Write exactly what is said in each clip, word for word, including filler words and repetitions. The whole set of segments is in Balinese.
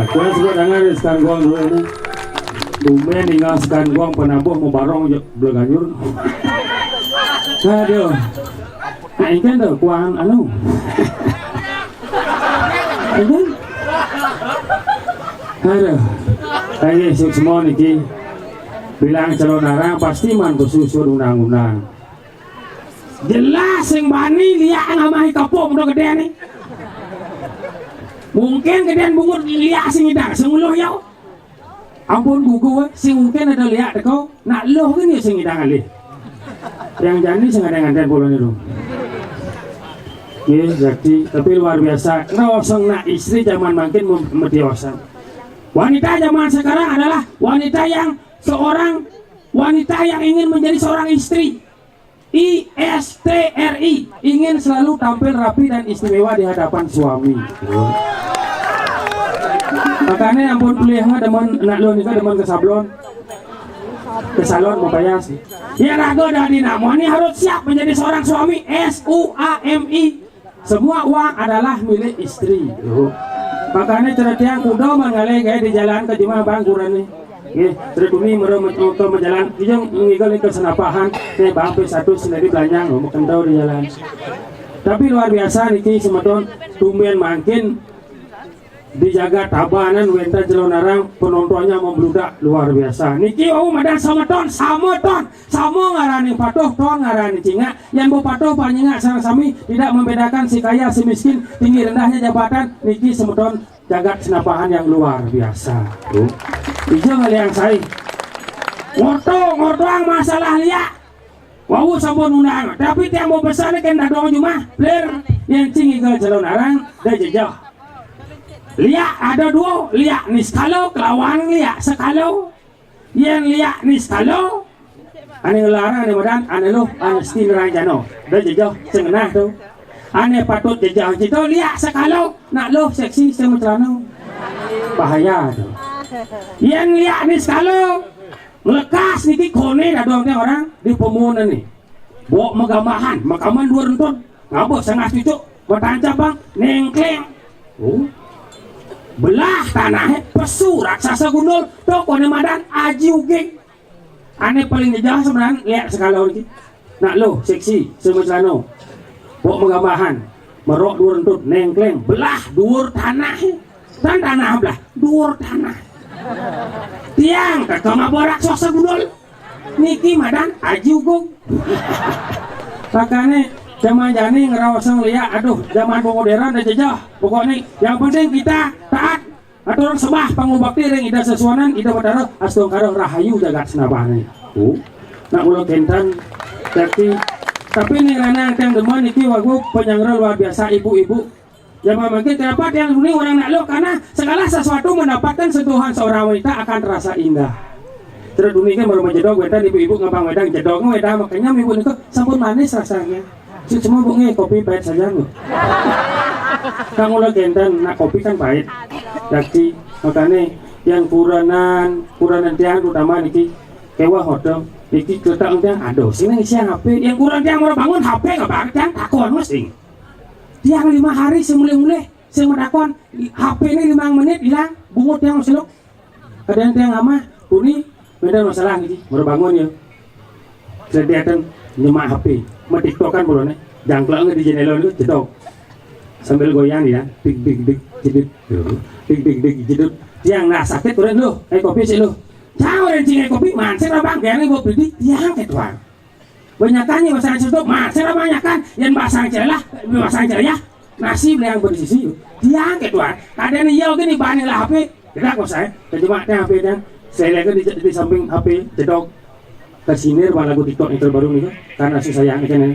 Wes, gua dengar ya, sekarang gua dulu ini. Tumben tinggal sekarang gua penabuh mau barong aja, belah ganjur. Aduh. Nah, ini kan tuh, kuan anu. Ini kan? Aduh. Ayo, suk semua niki. Bilang calon arang pasti man besusur undang-undang. Jelas sing bani liak ngamahi kapok udah gedé nih. Mungkin gedéan bungut liak sing idang, sing uluh yau. Ampun gugu, wé, sing mungkin ada liak teko, nak luh kan ya sing idang alih. Yang jani sing ada nganten bulan itu. Iya, jadi, tapi luar biasa. Ngerosong nak istri zaman makin mem- mediosan. Wanita zaman sekarang adalah wanita yang seorang wanita yang ingin menjadi seorang istri. I S T R I, ingin selalu tampil rapi dan istimewa di hadapan suami. Makanya ampun pilih mah demen, nak lo nikah demen ke sablon, ke salon mau payas. Ya raga dari nama ini harus siap menjadi seorang suami, S U A M I. Semua uang adalah milik istri. Tuh. Makanya cerita yang kuda mengalih gaya di jalan ke jumah bang kurang nih. Nggih, terus kami merem motor berjalan, kijang ngigal ke senapahan, nih bang P satu sendiri belanjang, mau kendau di jalan. Tapi luar biasa niki semeton, tumben makin dijaga tabanan wénten calon arang, penontonnya membludak luar biasa. Niki wau madan semeton, semeton, sama ngaraning patuh, ton ngaraning cingak, yang mau patuh panjingak sareng sami tidak membedakan si kaya si miskin, tinggi rendahnya jabatan, niki semeton jagat senapahan yang luar biasa. Tuh. Ijo ngaliang sai. Ngorto, ngortoang masalah liak. Wau sampun undang, tapi tiang mau pesan kan dadong jumah, lir yang cing igal calon arang, da jejah. Liak ada dua, liak niskala kelawan liak sekala. Yén liak niskala, ané ngelarang ané madan, ané luh, ané stin ranjana. Da jejah sing ngenah to. Ané patut jejah cita liak sekala, nak luh seksi sing macelana. Bahaya to. Yén liak niskala, nglekas niki koné dadong tiang orang di pemunan nih. Bok megambahan, makaman dua rentut, ngabeh sengah cucuk, matancap bang, nengkleng. Oh. Belah tanahé pesu raksasa gundul, to koné madan aji uging. Ané paling jejah sebenarnya liak sekala niki. Nak lo seksi sama celana. Bok megambahan, merok dua rentut, nengkleng, belah dua tanahé. Tan tanah belah, dua tanah. Tiang kagak ngabeh raksasa gundul. Niki madan aji uging. Makanya zaman jani ngeraosang liak, aduh, zaman modern da jejah. Pokoknya yang penting kita taat. Atur sembah pangubakti ring Ida Sesuanan, Ida Batara, astungkara rahayu jagat senabane. Oh. Nak mula kénten, jadi, tapi ning ranah tiang demen niki wagu penyanggra luar biasa ibu-ibu. Zaman mangkin kenapa tiang duni orang nak lo? Karena segala sesuatu mendapatkan sentuhan seorang wanita akan terasa indah. Terus duni kan baru menjedok, wénten ibu-ibu ngabang wedang jedok, wedang makanya ibu niku sampun manis rasanya. Cuma bunge kopi pahit saja lo. Kang ulah kénten nak kopi kan pahit. Jadi makanya yang kurenan, kurenan tiang terutama niki kewah hotel niki keletak tiang aduh sini ngisi H P. Yang kurenan tiang mau bangun H P nggak banget tiang takon mesti. Tiang lima hari semulih-mulih saya mau takon H P ini lima menit hilang bungut tiang seluk. Kadang tiang amah, "Puni, beda masalah niki, baru bangun ya." Sediatan nyemak H P, mau TikTok kan bulannya, jangklang di jendela itu jedok. Sambil goyang ya, dik dik dik jedut. Dik dik dik jedut. Tiang nah sakit turun lu, eh kopi sih lu. Jangan orang cing kopi, mansir abang, gini gua beli tiang ketuan. Banyakannya bahasa Aceh itu, mansir banyakan, yang bahasa Aceh lah, bahasa Aceh ya. Nasi beli yang bersisi. Tiang ketuan. Kadang iya gini bani lah H P. Kita kok saya, terjemah tiang H P tiang. Saya lihat di, di samping H P jedok ke sinir malah lagu TikTok yang terbaru nih karena susah yang kena.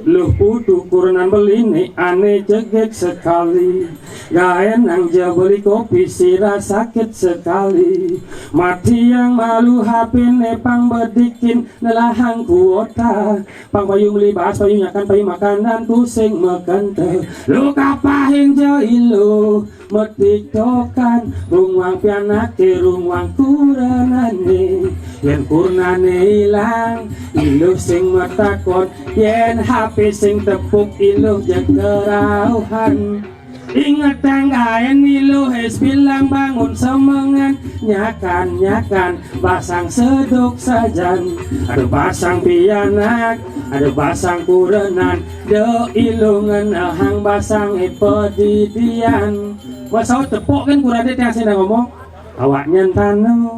Loh putu kurenan beline ane jegek sekali. Gaen nang jebeli kopi sira sakit sekali. Mati yang malu H P ne pang bedikin nelahang kuota. Pang payu meli baas, payu nyakan, payu makan dan kusing mekente. Lu kapahin jailu metiktokan, rung wang pianake, rung wang kurenane. Yen kurnane Ilang, iluh sing matakon, yén H P sing tepuk iluh jeg kerauhan. Ingetang gaén iluh és bilang bangun semengan, nyakan-nyakan basang seduk sajan. Ada basang pianak, ada basang kurenan, do iluh ngenehang basang é pedidian. Wah, saut tepuk kan kurade tiang sing ngomong. Awaknya entana.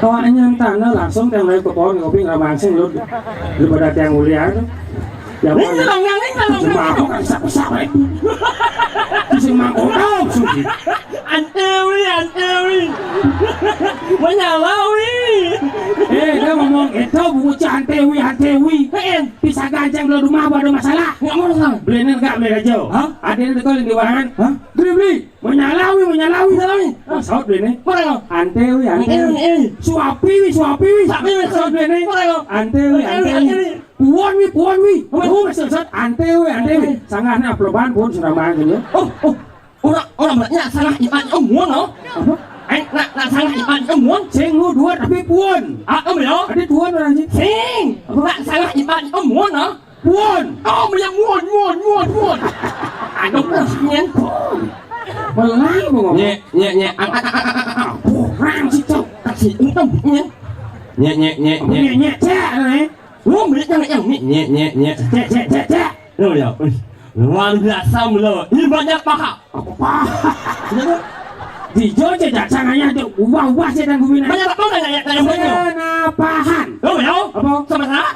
Awaknya entana langsung tiang layu ke pohon kopi nggak mangsing lu. Lu pada tiang uliar. Ya, ini apa? Tenang, yang ini tenang. Sing mabuk kan besar-besar, eh. Sing mabuk dong, suci. Antewi, antewi. Menyalawi. Eh, dia ngomong, "Itu bungut si Antewi, Antewi." Heeh. Bisa ganceng lo rumah apa ada masalah? Nggak masalah. Beli ini enggak, beli aja. Hah? Ada yang dekat di bahan. Hah? Beli, beli. Menyalawi, menyalawi. Menyalawi. Wah, saut deh nih. Mana lo? Antewi, antewi. Antewi, eh. Suapi wi, suapi wi. Suapi wi, saut deh nih. Mana lo? Antewi, antewi, antewi. Antewi. Puon wi, puon wi. Apa? Oh, masih saut. Antewi, antewi. Antewi. Sanggahnya peloban pun sudah makan ya. Oh, oh. Orang, orang banyak salah iman emun, oh. Apa? Eh, nak, nak salah iman emun. Sing lu dua tapi puon. Ah, em ya. Ada tuan orang sih. Sing. Apa? Nak salah iman emun, oh. Puon. Oh, menyang muon, muon, muon, muon. Aduh, pusingnya. Melai mau ngomong. Nyek, nyek, nyek. Ang, ang, ang, ang, ang, ang. Kurang sih, Cok. Kasih untung, nyek. Nyek, nyek, nyek, nyek. Nyek, nyek, cek, eh. Lu beli yang, yang, nyek, nyek, nyek, nyek. Cek, cek, cek, cek. Lu ya, wih. Luar biasa, lo. Ini banyak paha. Apa paha? Iya, kan? Di Jogja, jangan ada ubah-ubah sih dan bumi naik. Banyak apa, banyak, banyak, banyak. Senapahan. Lu ya? Apa? Sama-sama.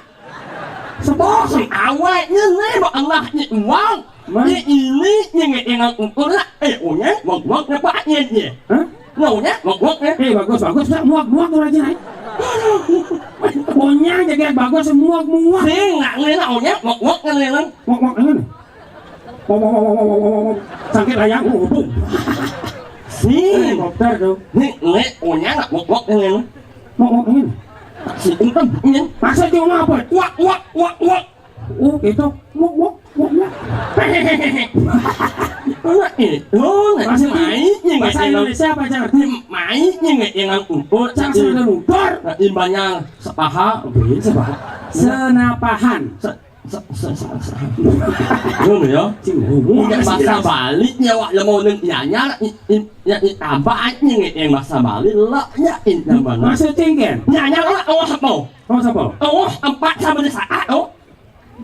Seposi. Awaknya nih, Mbak Allah, nih, uang. Mas. Nih, ini, nih, nih, yang ukur lah. Eh, uangnya, uang, uang, apa aja, nih? Hah? Uangnya, uang, uang, ya. Eh, bagus, bagus. Bisa muak, muak tuh aja, naik. Uangnya aja kayak bagus, muak, muak. Sing, nggak, nih, lah, uangnya, uang, uang, nih, nih. Muak, muak, ini. Muak, muak, muak. Sakit ayam, oh, oh. Sing. Helikopter tuh. Nih, nih, uangnya, nggak, uang, uang, nih, nih. Muak, muak, ini. Si untung, nih. Maksudnya apa? Uak, uak, uak, uak. Oh, gitu. Wok, wok, wok, wok. Anak itu, nak. Maksudnya, main, bahasa Indonesia apa, Cang? Main, nggak, yang ukur. Cang, sudah ukur. Nah, imbanya sepaha. Apa ini sepaha? Senapahan. Se-, se-, se-, se-, se-, Ngono ya. Cing, ngomong. Bahasa Bali, ya, wak, ya, mau neng, ya, ya, i-, i-, ya, i-, tambah, nggak, yang bahasa Bali, lah, ya, i-, tambah. Maksudnya, kan? Ya, ya, lah, oh, apa? Oh, siapa? Oh, empat sama di saat, oh.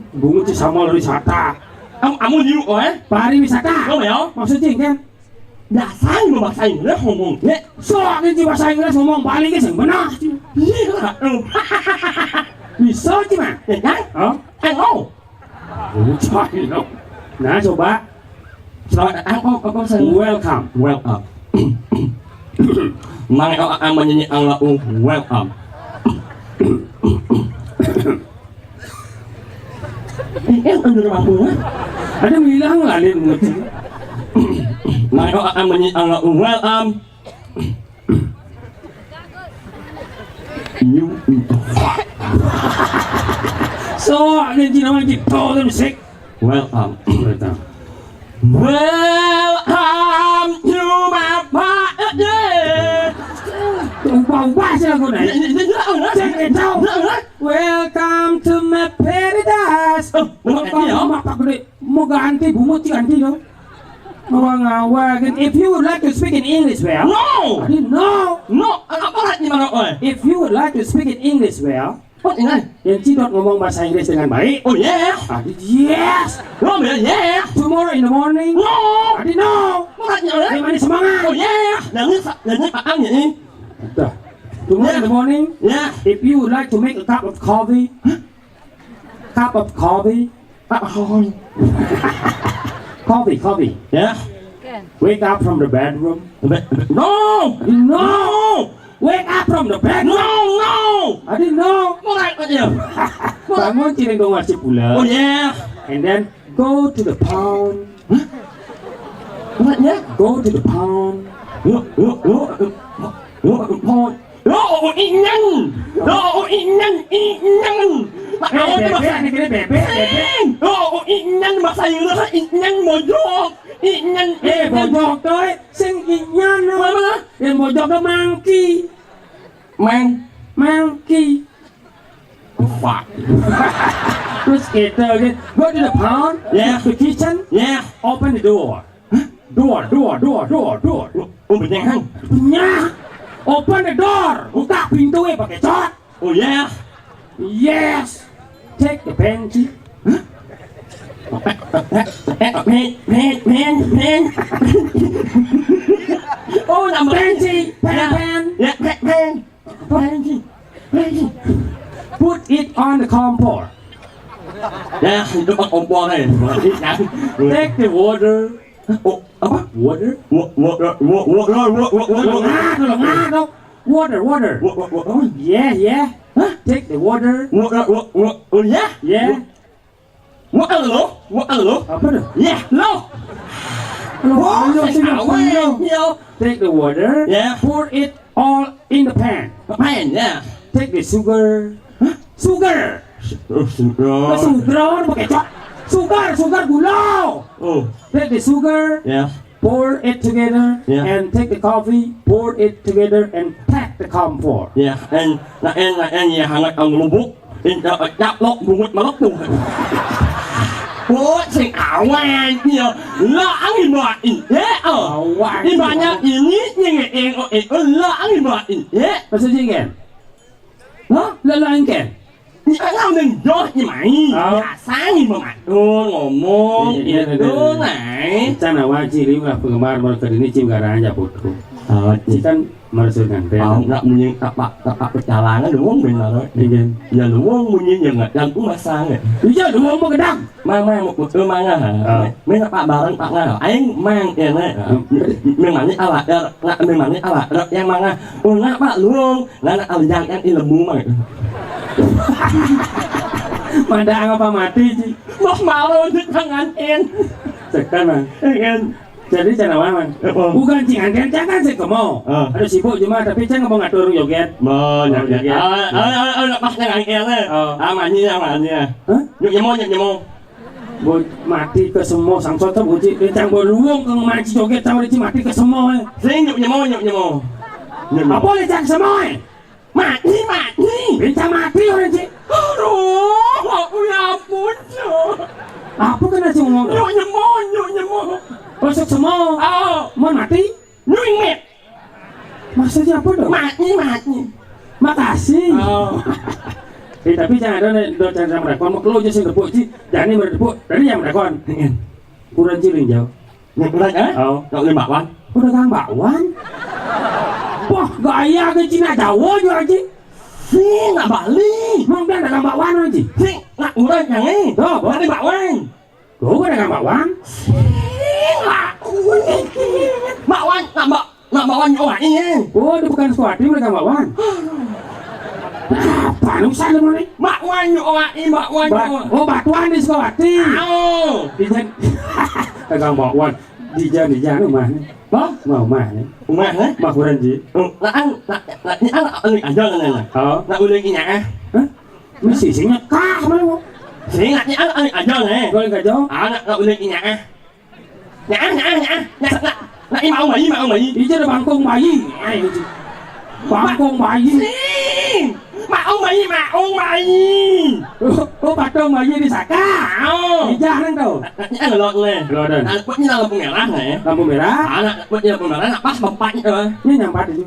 Bungut si Samuel wisata. Am-, amun yuk, oh, eh? Pariwisata. Oh, ya. Maksudnya, kan? Dasar lu bahasa Inggris ngomongnya. Sok, ini bahasa Inggris ngomong paling ke sing benar. Iya, oh. Bisa, sih, Mang. Ya, kan? Hah? Ayo. Bucah, lo. Nah, coba. Selamat datang, kok, kok, kok, saya. Welcome. Welcome. Mangga akan menyanyi Allahu welcome. Ini kan udah mampu, kan? Ada bilang lah, Lin, nguci. Mangga akan menyanyi Allahu welcome. You. So, ada yang nama gitu, kan, sih. Welcome. Welcome. Welcome to my party. Ubah-ubah sih lagu nih. Ini, ini, ini, ini, ini. Check it out. Ini, ini. Welcome to my paradise. Oh, bener, ini, ya? Apa gede? Mau ganti bungut sih, ganti dong. Mau ngawagin. If you would like to speak in English, well. No. I didn't know. No, apa lagi mana, oi? If you would like to speak in English, well. Oh, ini. Yang Cidot ngomong bahasa Inggris dengan baik. Oh, yeah. I did, yes. No, man, yeah. Tomorrow in the morning. No. I didn't know. Makanya, eh? Yang mana semangat? Oh, yeah. Yang ini, sa-, yang ini, Pak Ang, ini. Dah. Tomorrow in the morning, yeah, if you would like to make a cup of coffee, cup of coffee. Pak Ang. Coffee, coffee. Yeah. Wake up from the bedroom. Be-, be-, no! No! Wake up from the bedroom. No, no! I didn't know. Mulai aja. Bangun, ciring dong, wajib pula. Oh, yeah. And then go to the pond. Hah? Mulai, ya? Go to the pond. Yuk, yuk, yuk. Yuk, yuk, pond. Lo, oh, inyang. Lo, oh, inyang, inyang. Eh, bebek, ini kira bebek, bebek. Sing. Lo, oh, inyang, bahasa Inggris, inyang, bojok. Inyang, eh, inyang. Bojok tuh, eh, sing inyang, no. Mana? Yang bojok tuh monkey. Meng. Monkey. Fuck. Terus kita kan, go to the pond, yeah, to the kitchen, yeah, open the door. Door, door, door, door, door. Oh, oh, benyang. Benyang. Open the door. Buka pintu, eh, pakai cot. Oh, yeah. Yes. Take the panty. Huh? Pen, pen, pen, pen. Oh, number panty, pen, yeah, pen. Yeah, pen, pen. Put it on the kompor. Ya, itu mah kompor ya. Take the water. Oh, apa? Water? Wa-, wa-, wa-, wa-, wa-, wa-, wa-, wa-, wa-, Lengah, lengah, dong. Water, water. Wa-, wa-, wa-, oh. Yeah, yeah. Hah? Take the water. Wa-, wa-, wa-, wa-, oh, ya? Yeah. Wa-, wa-, lo? Wa-, wa-, lo? Apa tuh? Ya, lo. Lo, oh, lo, saya sini, tahu, lo. Ya. Take the water, yeah, pour it all in the pan. Pan, ya. Take the sugar. Hah? Sugar. Oh, sugar. Oh, sugar, pakai cok. Sugar, sugar, gula. Oh. Take the sugar. Ya. Pour it together, yeah, and take the coffee, pour it together and pack the comfort. Ya, and, na, and, na, and, ya, hangat ang lubok. Inta, caplok, bungut malok tu. Buat sing awan, ya. Lah, ang ibain, ya, oh. Awan. Ibaratnya ini, yang, yang, oh, eh, oh, lah, ang ibain, ya. Maksudnya kan? Hah? Lah, lah, kan? Ni orang nang doh ni mai. Ah. Biasa ni mematur, ngomong, iya, iya, itu, iya, iya, nai. Can awak cili lah penggemar mereka ini cim garang aja foto. Ah, ci. Ci kan merasa nganten. Ah, nak munyi tapak, tapak pecalangan, lu wong benar, eh. Iya. Ya, lu wong munyi, ya, nggak, yang ku masang, eh. Iya, lu wong mau gedang. Mang, mang, mau foto, mang, ah. Ah. Meh, apa barang, Pak, nggak? Aing, mang, ya, nai. Ah. Memangnya awak, ya, nggak, memangnya awak, yang mana? Oh, nggak, Pak, lu wong. Nana alijang yang ilmu mah. Mada apa mati, Ci? Mau malu di tangan en. Sekan, Mang. Kan. Jadi, can awak, Mang. Eh, oh. Bukan, Ci, nganten, can kan, sing kemo. Ah. Aduh, sibuk cuma, tapi can mau ngatur joget. Mau, oh, joget, joget. Ah, ah, ah, ah, pas yang angel, eh. Oh. Ah, manyi, ya, manyi, ya. Hah? Nyuk nyemo, nyuk nyemo. Bo-, mati ke semua, sangsot ke buci, kencang bo luwung ke manci joget sama Ci mati ke semua, eh. Sing, nyuk nyemo, nyuk nyemo. Nyuk nyemo. Apa le cang semua, eh? Mati, mati. Kencang mati orang, Ci. Aduh, aku ya ampun, Cuk. Apa kena Ci ngomong? Nyuk nyemo, nyuk nyemo. Masuk semua. Oh. Mau mati? Nyuing mit. Maksudnya apa dong? Mati, mati. Makasih. Oh. Eh, tapi jangan ada nih, do jangan sama rekon, mau keluar aja sih, tepuk, Ci. Jangan nih, mau tepuk. Tadi yang rekon. Heeh. Kurang ciling jauh. Yang kurang, eh? Oh. Nak beli bakwan? Udah kang bakwan. Wah, gaya ke Cina Jawa juga, Ci. Sing, nak Bali. Mau bilang dagang bakwan, Ci. Sing, nak urang yang ini. Tuh, boleh. Nak beli bakwan. Tuh, gua dagang bakwan. Sing, nak urang. Bakwan, nak bak-, nak bakwan, oh, ini. Oh, di Pekan Sukawati mereka bakwan. Apa lu sana mana? Bakwan, oh, ini, bakwan, Ba-, oh. Oh, batuan di Sukawati. Oh. Di Jan-, dagang bakwan. Di Jan, di Jan, rumah ni. Hah? Mau rumah ni. Rumah, eh? Rumah kurang, Ci. Oh, nah, an-, nah, nah, ini an-, an-, aja, nah, nah. Oh. Nak ulang ini, eh? Hah? Mesti sing nyekah, mana, Bu? Sing, nak, ini an-, an-, aja, nah. Boleh aja. Ah, nak, nak ulang ini, eh? Nah, nah, nah, nah, nah, nah, ini mau bayi, mau bayi. Ini ada bangkung bayi. Ai, Ci. Bangkung bayi. Sing. Maung bayi, maung bayi. Oh, oh, patung bayi di Saka. Oh. Ijah nang tu. Nak, nak, nak, lok, leh. Lok, dan. Nak, nak, nak lampu merah, leh. Lampu merah? Ah, nak, nak, nak lampu merah, nak pas bempat ni, eh. Ni nyampat itu.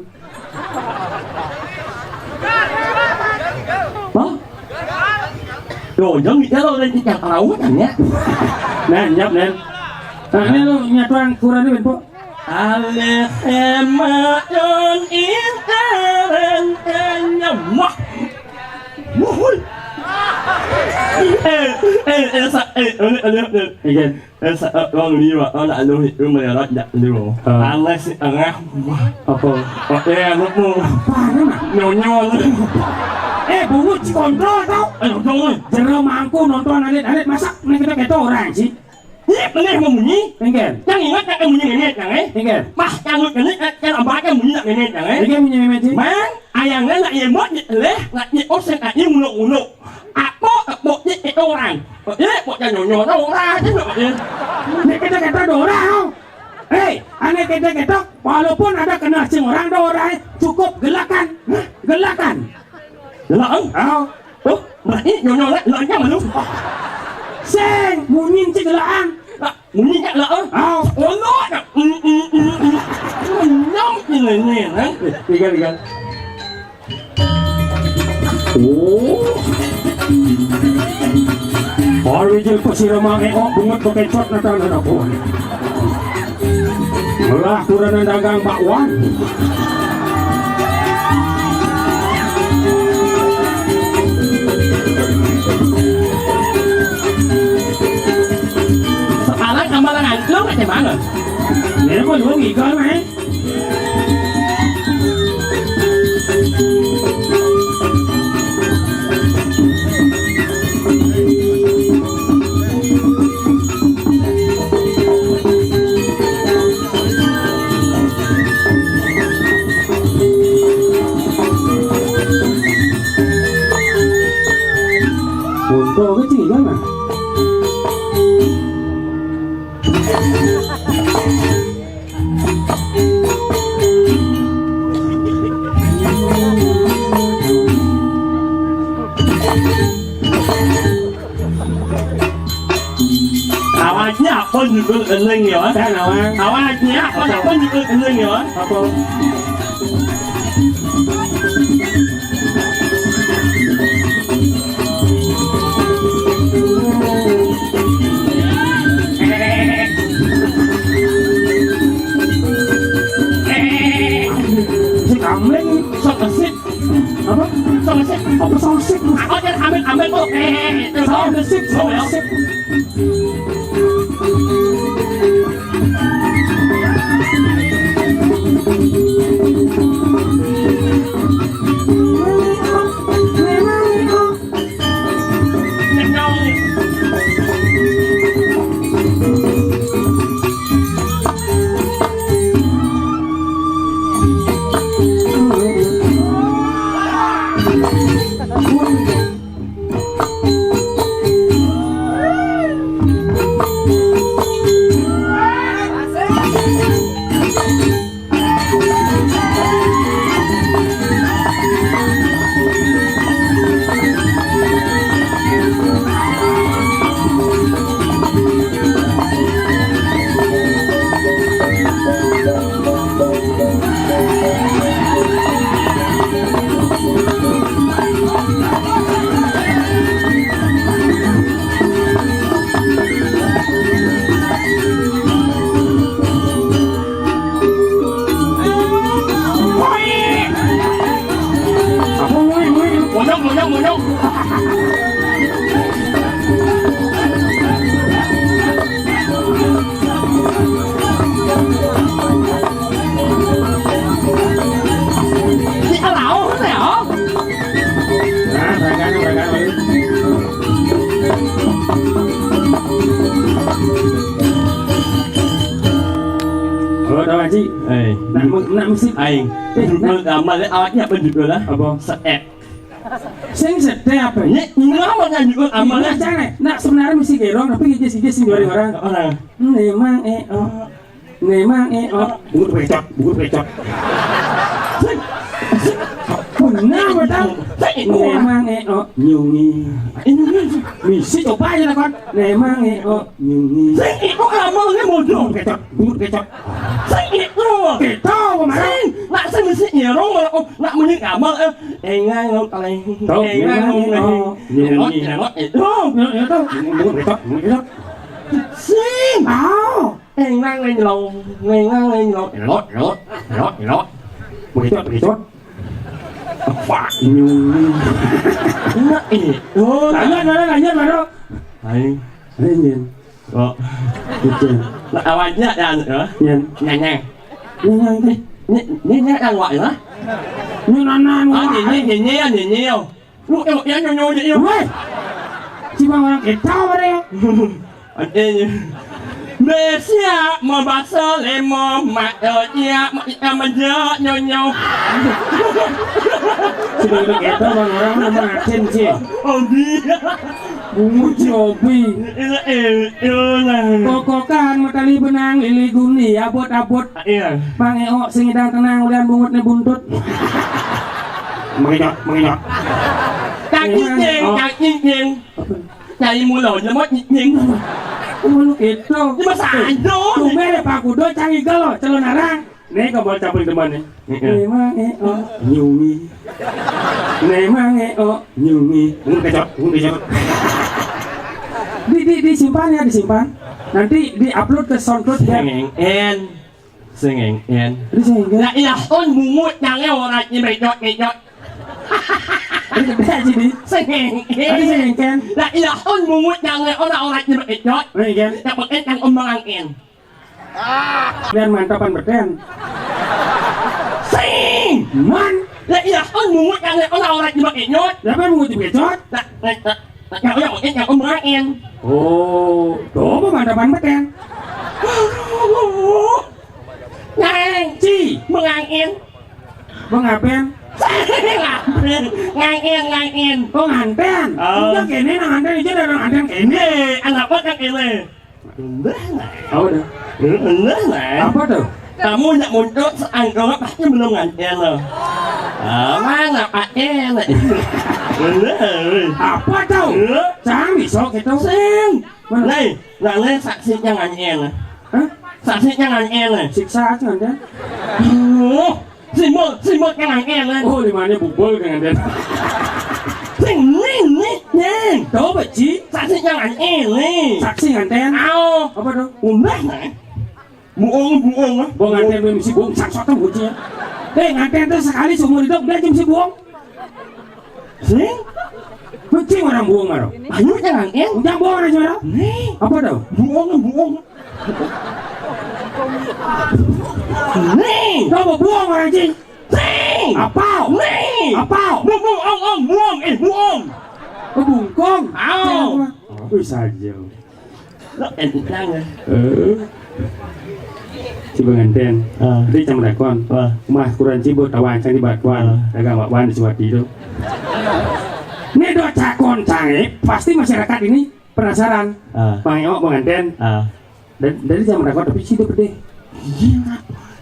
Hah? Loh, jangan gitu loh, dan ikan laut kan ya. Nah, nyap, Nen. Nah, ini lu nyatuan kurang ni, Benpo. Aleh, emak, don, intaran, kanyamah. Wuhui. Eh, eh, eh, sa-, eh, eh, eh, eh. Iya. Eh, sa-, eh, wong liwat, oh, nak lu itu melihat dak lu. Ah. Aleh si tengah. Apa? Oh, eh, anu tu. Apaan, Mak? Nyonyo tu. Eh, bungut si kontrol tau. Eh, kontrol. Jero mangku nonton alit-alit, masak ni kita keto orang sih. Iya, bener mau munyi. Engken. Yang ingat nak munyi ngenyet, yang, eh? Engken. Pas kalut ngenyet, kan abah kan munyi nak ngenyet, yang, eh? Engken munyi ngenyet, sih. Mang, ayangnya nak iya buat, iya leh, nak iya osen, nak iya muluk-muluk. Apa, apa, iya, iya orang. Iya, apa, kan nyonyo, orang, kan, iya. Ni kita kata dua orang, oh. Hei, aneh kita kata, walaupun ada kena sing orang, dua orang, eh, cukup gelakan. Hah? Gelakan. Lah, eh? Ah. Oh, berarti nyonya lah, lah yang mana? Sing, munyi cik lah, ah. Ah, munyi cik lah, eh? Ah. Oh, no. Mm, mm, mm, mm. Nyam ini, ini, eh? Tiga, tiga. Oh. Ari jil pasira mang eo bungut bekecot natan ana pohon. Melah kurana dagang bakwan. Sekarang amalan lu macam mana? Ini mah lu ngigal, men. Untung kecil kan, nah. Awaknya apa judul ening ya? Kan awak. Awaknya apa, apa judul ening ya? Apa? Si Kamling sok gesik. Apa? Sok gesik. Apa sok gesik? Aku aja ambil, ambil tuh. Eh, eh, eh, sok gesik, sok gesik. Monyong, monyong, monyong. Kita lawan ya. Nah, mereka, mereka. Halo, Tawaji. Eh, nak, nak musik. Aing. Eh, nak. Judul amal awaknya apa judul lah? Apa? Seet. Sing sedih apa? Ini, ini apa kan judul amal? Nah, jangan. Nah, sebenarnya mesti gerong, tapi gigi sing dua orang. Orang. Memang eh, oh. Memang eh, oh. Bungut becok, bungut becok. Sing, sing. Benar, betul. Sing, oh. Memang eh, oh. Nyungi. Ini, ini. Misi coba aja lah, kon. Memang eh, oh. Nyungi. Sing, oh, amal ini bodoh. Bungut becok, bungut becok. Sing, oh. Kita kemarin. Sing, nak sing mesti nyerong, malah, oh, nak muni amal, eh. Engang lo kaleng. Tau, engang lo kaleng. Nyungi. Elot, elot, elot. Nyungi, nyungi, tau. Bungut becok, bungut becok. Sing. Tau. Engang lo nyelong, engang lo nyelong. Elot, elot, elot, elot. Begitu, begitu. Apa? Nyungi. Enak ini. Oh, lanjut, lanjut, lanjut, lanjut. Hai. Hai, Nyen. Oh. Gitu. Nah, awalnya ya, ya. Nyen. Nyen, nyen. Nyen, nyen, nyen. Nyen, nyen, nyen, awak ya. Nyen, nyen, nyen, ah, nyen, nyen, nyen, nyen, nyen. Lu, eh, ya, nyo, nyo, nyo. Weh. Cuma orang kita, apa ya? Ade. Mesia mabasa lemo mak, eh, iya, mak, iya, menjak, nyo, nyo. Sudah kita, bang, orang nama Acen, sih. Obi. Bungut si Obi. Eh, eh, eh, lah. Kokokan, matali benang, lili guni, abot-abot. Iya. Pang Eo, sing idang tenang, ulian bungut ne buntut. Mengenyot, mengenyot. Nying, oh. Nying, nying. Apa? Nyai mula nyemot nying. Oh, lu gitu. Ya, masa ada? Tumben ya, Pak Kudo, cang igel loh, calon arang. Nih, kabal caping teman nih. Heeh. Memang, eh, oh, nyungi. Memang, eh, oh, nyungi. Bungun kecot, bungun kecot. Di, di, disimpan ya, disimpan. Nanti di-upload ke SoundCloud ya. Sengeng en. Sengeng en. Di sengeng. Ya, iya, on bungut, jangan orang ini becot, becot. Ini gede aja nih. Sengeng en. Tadi sengeng en. Ya, iya, on bungut, jangan orang, orang ini becot. Sengeng en. Ya, pakai yang omongan en. Biar mantapan beten. Sing. Man. Ya, iya, on bungut, jangan orang, orang ini becot. Siapa yang bungut becot? Nah, nah, nah, nah, yang, yang, yang omongan en. Oh, coba mantapan beten. Aduh. Ngang. Ci. Mengang en. Mengapen? Ngapen? Ngang en, ngang en. Oh, nganten. Oh. Enggak, kene nang nganten, ijo ada nang nganten kene. Eh, anak apa kan kene? Enggak lah. Apa tuh? Enggak lah. Apa tuh? Kamu nak muncul seangkor pasti belum nganten loh. Ah, mana pakai? Enggak. Apa tuh? Enggak. Cang, bisa gitu. Sing. Mana? Nih, nah, nih saksinya nganten. Hah? Saksinya nganten. Siksa aja nganten. Oh, simbol, simbol yang nganten. Oh, limanya bubul dengan dia. Sing, nih, nih, nih. Tahu apa, Ci? Saksinya nganten, nih. Saksi nganten? Ayo. Apa tuh? Udah, nah. Buong, buong, ah. Buong nganten, belum si buong, saksot tuh, Ci. Eh, nganten tuh sekali seumur hidup, dia jam si buong. Sing? Mencing orang buong maro. Ayo, jangan, en. Ujang buong aja maro. Nih. Apa tuh? Buong, buong. Nih. Coba buong orang, Ci. Sing. Apa? Nih. Apa? Bu, bu, ong, ong, buong. Eh, buong. Oh, bungkong. Au. Wih, saja. Lo edit nang, ya? Eh. Ci pengantin. Ah. Di cang dakon. Wah. Mah kurang ci buat tawancang di batuan. Ah. Dagang bakwan di Suwati itu. Ini dua cakon canggih, pasti masyarakat ini penasaran. Ah. Bang Eo pengantin. Ah. Dan dari zaman dakon tapi ci udah gede. Iya, Kak.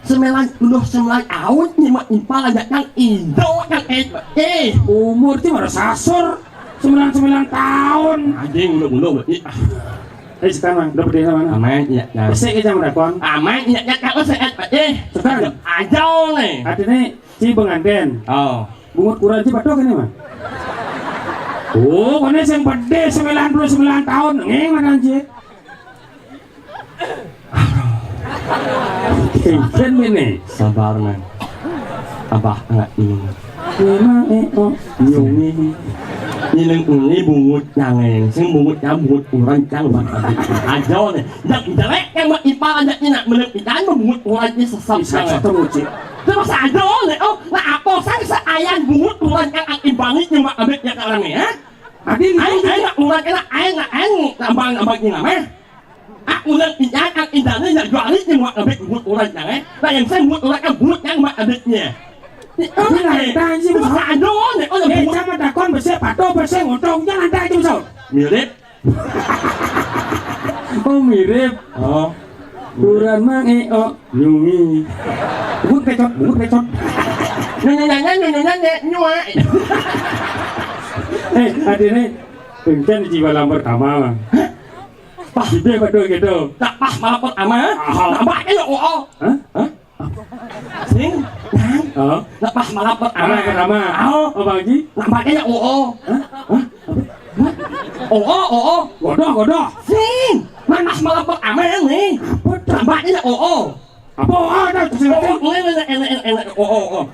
Sembilan puluh sembilan tahun, lima impal aja yang Indo, yang eh, eh. Umur ci baru sasur. Sembilan sembilan tahun. Anjing, udah, udah, udah. Ih, ah. Eh, sekarang udah gede sama anak. Aman, iya, iya. Besik aja sama dakon. Aman, iya, iya, kalau sehat, Pak. Eh, sekarang. Aja, nih. Artinya, ci pengantin. Oh. Bungut kurang ci batok ini, Mas. Oh, kone sing gede sembilan puluh sembilan tahun. Ngeng, mana, Ci? Kengken ini. Sabar, man. Abah nggak ini. Memang, eh, oh, nyungi. Ini, ini bungut nyangeng. Sing bungut nyang, bungut kurang cang, Bang. Aja, nih. Yang jelek yang mau ipal aja ini, nak menurut ikan, bungut kurang ini sesam. Bisa satu muci. Terus aja, nih. Oh, nah, apa saya seayan bungut kurang cang, imbangi cuma ambil ya, kalau nih, ya. Adi, aing, aing, nak kurang enak, aing, nak, aing, nambang, nambang ini, mah. Aku nang injak, ang indahnya ya juali yang buat abis buat orang yang, eh. Nah, yang saya buat orang kan buat yang buat abisnya. Tapi lain tah, anjing, terus aduh, nih, oh, eh, buat. Sama dakon besi, pato besi, ngontong, jangan tah, anjing, so. Mirip. Oh, mirip. Oh. Kurang mang, eh, oh, nyungi. Buat pecot, buat pecot. Nyonya, nyonya, nyonya, nyonya, nyonya. Eh, hadirin, kencang di jiwa lam pertama, Bang. Pah. Ibe betul gitu. Nak pas malam pertama. Aha. Nampaknya ya, oh, oh. Hah? Hah? Sing, nang. Oh. Nak pas malam pertama. Malam pertama. Oh. Apa lagi? Nampaknya ya, oh, oh. Hah? Hah? Apa? Oh, oh, oh, oh. Godoh, godoh. Sing. Nak pas malam pertama nih. Apa tuh? Nampaknya ya, oh, oh. Apa ada tuh, sing? Oh, oh, ini, ini, ini, ini, ini. Oh, oh, oh.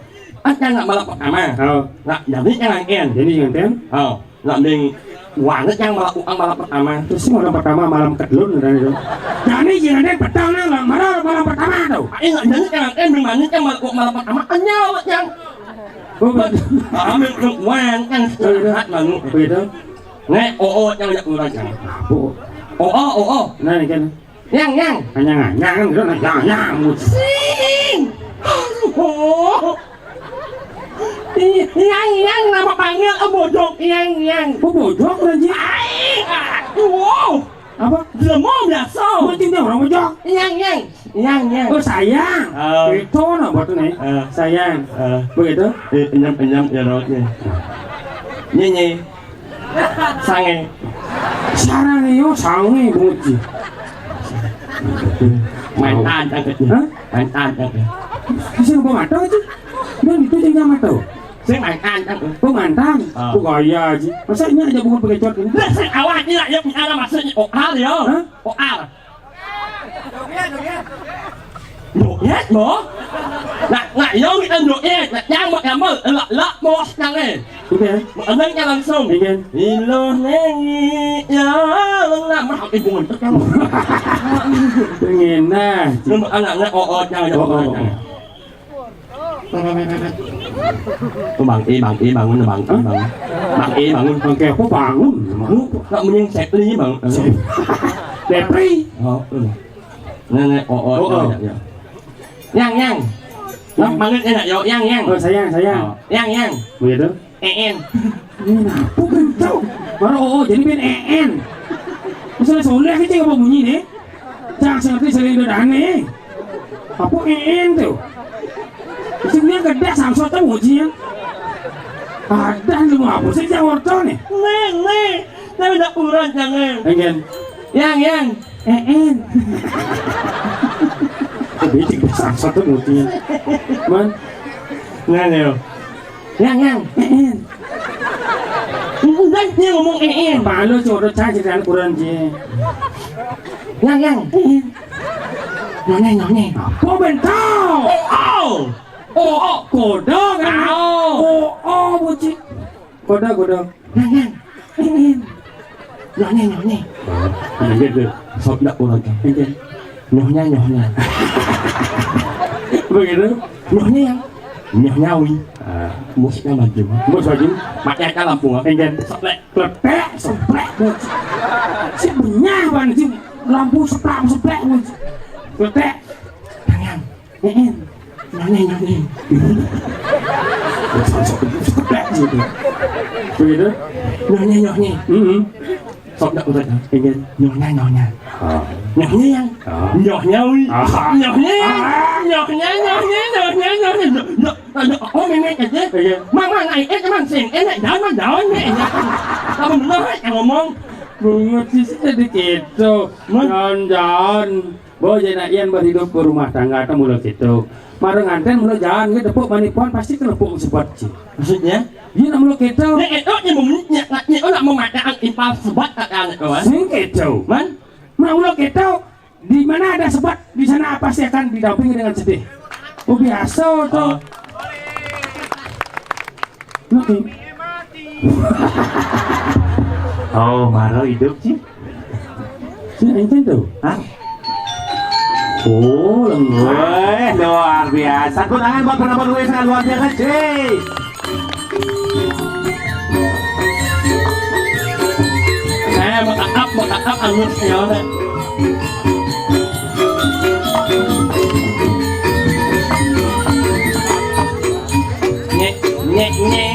Kan nak malam pertama. Oh. Nak jadi yang lain. Jadi yang lain? Oh. Nak ding, wah, nak yang malam, uang malam pertama. Terus sih malam pertama, malam kedua, udah itu. Jadi yang ada petang, nah, malam, malam pertama tuh. Ah, ini jadi yang lain, yang mana yang malam, malam pertama, anyal, yang. Oh, betul. Ambil ke uang, kan, istirahat, lalu. Apa itu? Nek, oh, oh, yang lihat orang, yang. Apa? Oh, oh, oh, oh. Nah, ini kan. Nyang, nyang. Nyang, nyang, nyang, nyang. Sing. Aduh. Nyang, nyang, nama panggil, eh, bojok, nyang, nyang. Oh, bojok, anjing. Ai, aduh. Apa? Jelema biasa. Anjing, dia orang bojok. Nyang, nyang. Nyang, nyang. Oh, sayang. Oh. Itu, nah, buat ini. Eh. Sayang. Eh. Begitu? Eh, enyam, enyam, ya, rawatnya. Nye, nye. Sange. Sarang yo sange, Bocah. Mantan angkatnya. Hah? Mantan angkatnya. Bisa ngapa mata aja? Dan itu jangan mata. Sing mantan angkat. Oh, mantan. Ah. Oh, gaya aja. Masa ini aja bukan pengecut ini? Lah, sing awak ini lah, ya, punya nama sing O R ya. Hah? O R. Joget, mo? Nak, nak, yo kita joget. Nak, nyamuk, nyamuk. Lak, lak, mo, sekarang. Oke. Mau langsung. Oke. Iloh nengi, ya, nak, mah, ibu ngentek, kan? Pengen, nah. Lu anak, nak, oh, oh, jangan, jangan, Oh, oh, jangan. Oh. Oh, Bang E, Bang E, bangun, Bang E, Hah? Bang. Bang E, bangun. Bang, kayak apa bangun? Lu nggak mending Sepli, Bang? Sep-, Depri. Oh, lu. Nenek, oh, oh, Oh, oh. Ya, ya. Yang, yang. Yang. Yang manggil enak, yo, yang, yang. Oh, sayang, sayang. Oh, yang, yang. Begitu? Een. Ini apa bentuk? Baru, oh, jadi ben een. Misalnya soleh aja apa bunyi nih? Jangan seperti sering dodane. Apa een tuh? Sebenarnya gede samsot tuh ujian. Ada lu mau apa sih Jawa nih? Nih, nih. Tapi ndak kurang jangan. Enggak. Yang, yang. Een. Kok bete gede samsot tuh ujian. Man. Nah, Neo. Yang, yang. Een. Enggak, dia ngomong een. Apa lu, cowok, cah, jadi kurang, Ji? Yang, yang. Een. Nyonya, nyonya. Apa bentar? Oh, oh. Oh, oh. Kodok, kan? Oh. Oh, oh, buci. Kodok, kodok. Yang, yang. Een. Nyonya, nyonya. Ini gitu. Sok ndak kurang, kan? Ini. Nyohnya, nyohnya. Begitu? Nyohnya yang. Nyohnya wi. Ah. Musiknya maju. Bos maju. Pakai aja lampu, ah. Enggak. Seplek. Kletek, seplek, bos. Si benyah, Bang, si lampu seplak, seplek, bos. Kletek. Tangan. Heeh. Nyohnya, nyohnya. Seplek gitu. Begitu? Nyohnya, nyohnya. Mm-mm. Sok ndak udah, ah. Enggak. Nyohnya, nyohnya. Ah. Nyohnya yang. Ah. Nyohnya, wi. Ah. Nyohnya yang. Ah. Nyohnya, nyohnya, nyohnya, nyohnya. Nyoh, nyoh, nyoh. Oh, memek aja. Iya. Mang, mang, naik, eh, mang, sing. Eh, naik daun, mang, daun, nih. Kamu bener, eh, yang ngomong. Bungut sih, sih, jadi gitu. Man. Jangan-jangan. Bo, jadi nak ian berhidup berumah tangga, atau mula gitu. Marang nganten mula jangan, gitu, tepuk manipon, pasti kelepuk sebat sih. Maksudnya? Iya, nak mula gitu. Nek, eh, oh, dia mem-, nek, nek, nek, oh, nak memakai impal sebat, tak ada, kawan. Sing gitu. Man? Nak mula gitu. Di mana ada sebat, di sana pasti akan didampingi dengan sedih. Oh, biasa tuh. Oh. Oke. Oh, maro hidup sih. Sini enten tuh. Hah? Oh, lengah. Weh, luar biasa. Tepuk tangan buat penonton W S L luar biasa, cuy. Eh, mau kakak, mau kakak, angus, ya, udah. Nyek, nyek, nyek.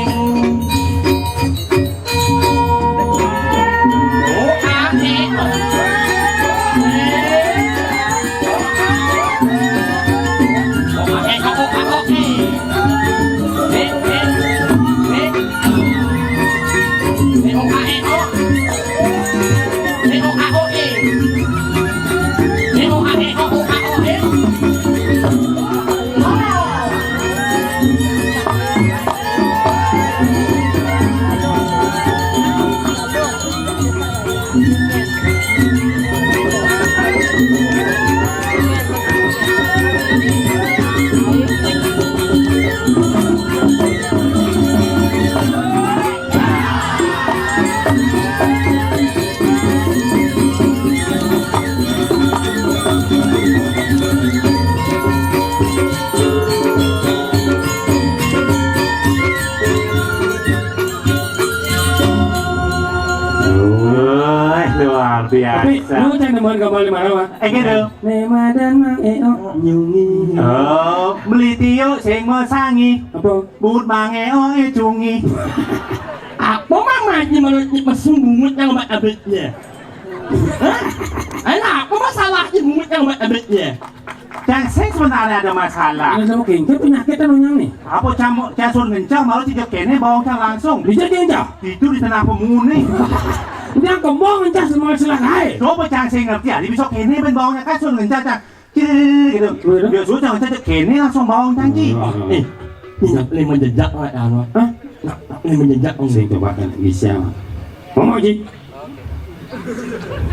Wah, luar biasa. Tapi lu cang nemuan gambar di mana, Pak? Eh, gitu. Nema dan Mang Eo nyungi. Oh, beli Tio sing mau sangi. Apa? Buat Mang Eo, eh, cungi. Apa mama ini menurut mesum bungut yang obat abetnya? Hah? Ayo, apa masalahnya bungut yang obat abetnya? Cang sing sebenarnya ada masalah. Ini sama kengke penyakit anu nyang nih. Apa cang, cang suruh ngencang, malah tidak kene bawang cang langsung. Bisa dia ngencang? Itu di tengah pemune. Dia kembang ngencang semua silakai. Coba cang sing ngerti, ada bisa kene ben bawangnya kan suruh ngencang, cang. Ciri gitu. Iya. Dia suruh cang ngencang, kene langsung bawang cang, Ci. Hmm. Eh, ini menjejak lah, ya, anu. Hah? Nah, ini menjejak, Om. Sing coba kan bisa. Ngomong, Ci.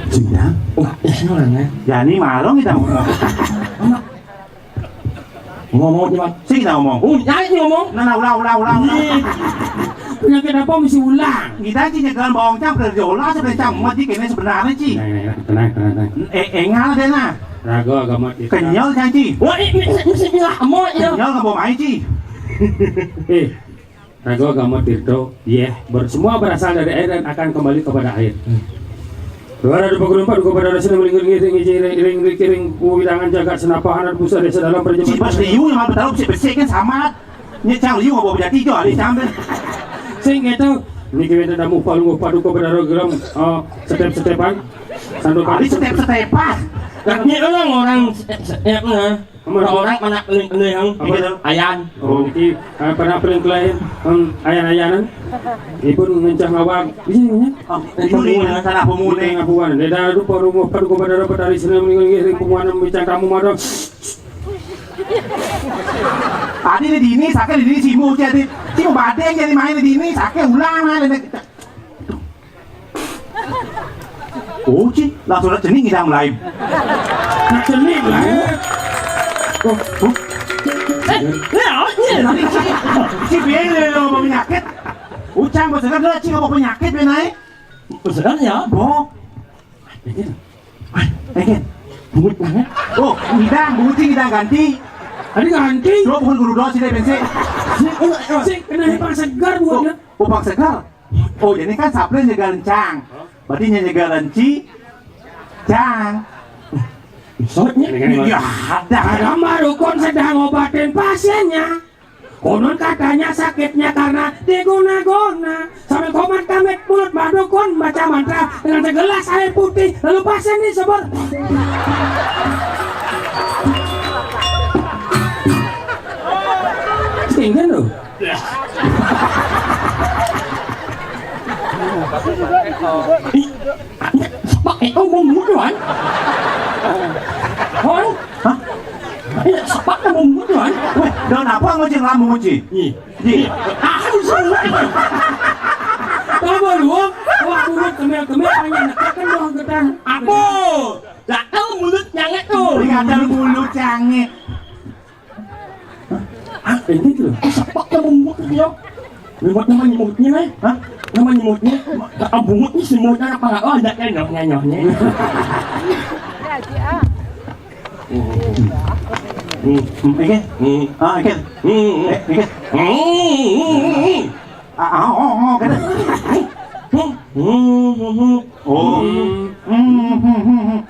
Sudah. Wah, ya, ya, ya. Jadi marung kita ngomong. Ngomong, Ci, Mat. Sing kita ngomong. Oh, ya, ini ngomong. Nah, nah, ulang, ulang, ulang, ulang. Iya. Penyakit apa mesti ulang? Kita, Ci, nyegelan bawang cang, berarti olah, sebenarnya cang, mati kene sebenarnya, Ci. Nah, nah, nah, tenang, tenang, tenang. Eh, engal deh, nah. Raga agama kita. Kenyal, cang, Ci. Wah, ini mesti, mesti bilang, amo, ya. Kenyal, nggak mau main, Ci. Eh, Raga agama Tirto, yeh, ber-, semua berasal dari air dan akan kembali kepada air. Luar ada pagurumpat, kepada dasar melingkir ngiring, ngiring, ngiring, ngiring, widangan jagat senapahan, ada pusat desa dalam perjalanan. Cibas liu yang apa tahu, besi-besi kan sama. Nyecang liu apa jadi jo, ada sambil. Sing gitu. Ini kita dah mupa lu, mupa duka pada rogram, eh, setep-setepan. Sandukan. Ada setep-setepan. Nah, ini orang-orang setep-setep, nah. Orang-orang mana paling, paling yang apa? Gitu. Ayan. Oh, iki, eh, pada paling kelain, em, ayan-ayanan. Ipun ngencah ngawang. Iya, iya. Oh, ini nih, tanah pemune. Tanah pemune. Dia dah lupa rumah, pada gua pada dapat dari sini, mending ring pemune, bincang kamu, madam. Tadi di dini, sakit di dini, simu, jadi, simu badeng, jadi main di dini, sakit ulang, nah, dan Oh, Ci, langsung ada cening ngidang lain. Nah, cening lah. Oh, oh. Eh, ya, ya. Tadi Ci, Ci, biar dia mau penyakit. Ucang, mau segar dulu, Ci, mau penyakit, biar naik. Segar ya? Bo. Eh, eh. Bungut banget. Oh, ngidang, bungut, Ci, ngidang ganti. Ada ganti? Lo bukan guru doa, Ci, deh, bensin. Si, oh, si, kena hipang segar buatnya. Oh, oh, pang segar. Oh, jadi kan sablé nyegelan cang. Berarti nya nyegelan ci, cang. Maksudnya? Ya, ada. Ada mah dukun sedang ngobatin pasiennya. Konon katanya sakitnya karena diguna-guna. Sambil komat-kamit mulut Mbah Dukun baca mantra dengan segelas air putih. Lalu pasien disebar. Singkat loh. Ih, sepak itu mau muduan. Hoi. Hah? Iya, sepak itu mau muduan. Weh, daun apa ngoceng lamu, Ci? Ih. Ji. Ah, lu salah. Tahu lu? Wah, mulut kemil-kemil, hanya nekakan doang gedang. Apa? Lah, tahu mulut nyangit tuh. Ini ada mulut nyangit. Ah, ini tuh. Eh, sepak itu mau muduan. Lewat nama nyemutnya, eh? Hah? Nama nyemutnya? Ah, bungut nih semutnya apa nggak? Oh, ada kan nyoh, nyoh, nyoh. Hmm, hmm, oke. Hmm. Ah, oke. Hmm, hmm. Eh, oke. Hmm, hmm, hmm, hmm. Ah, ah, oh, oh, oke. Hmm, hmm, hmm, hmm. Oh. Hmm. Hmm, hmm, hmm, hmm.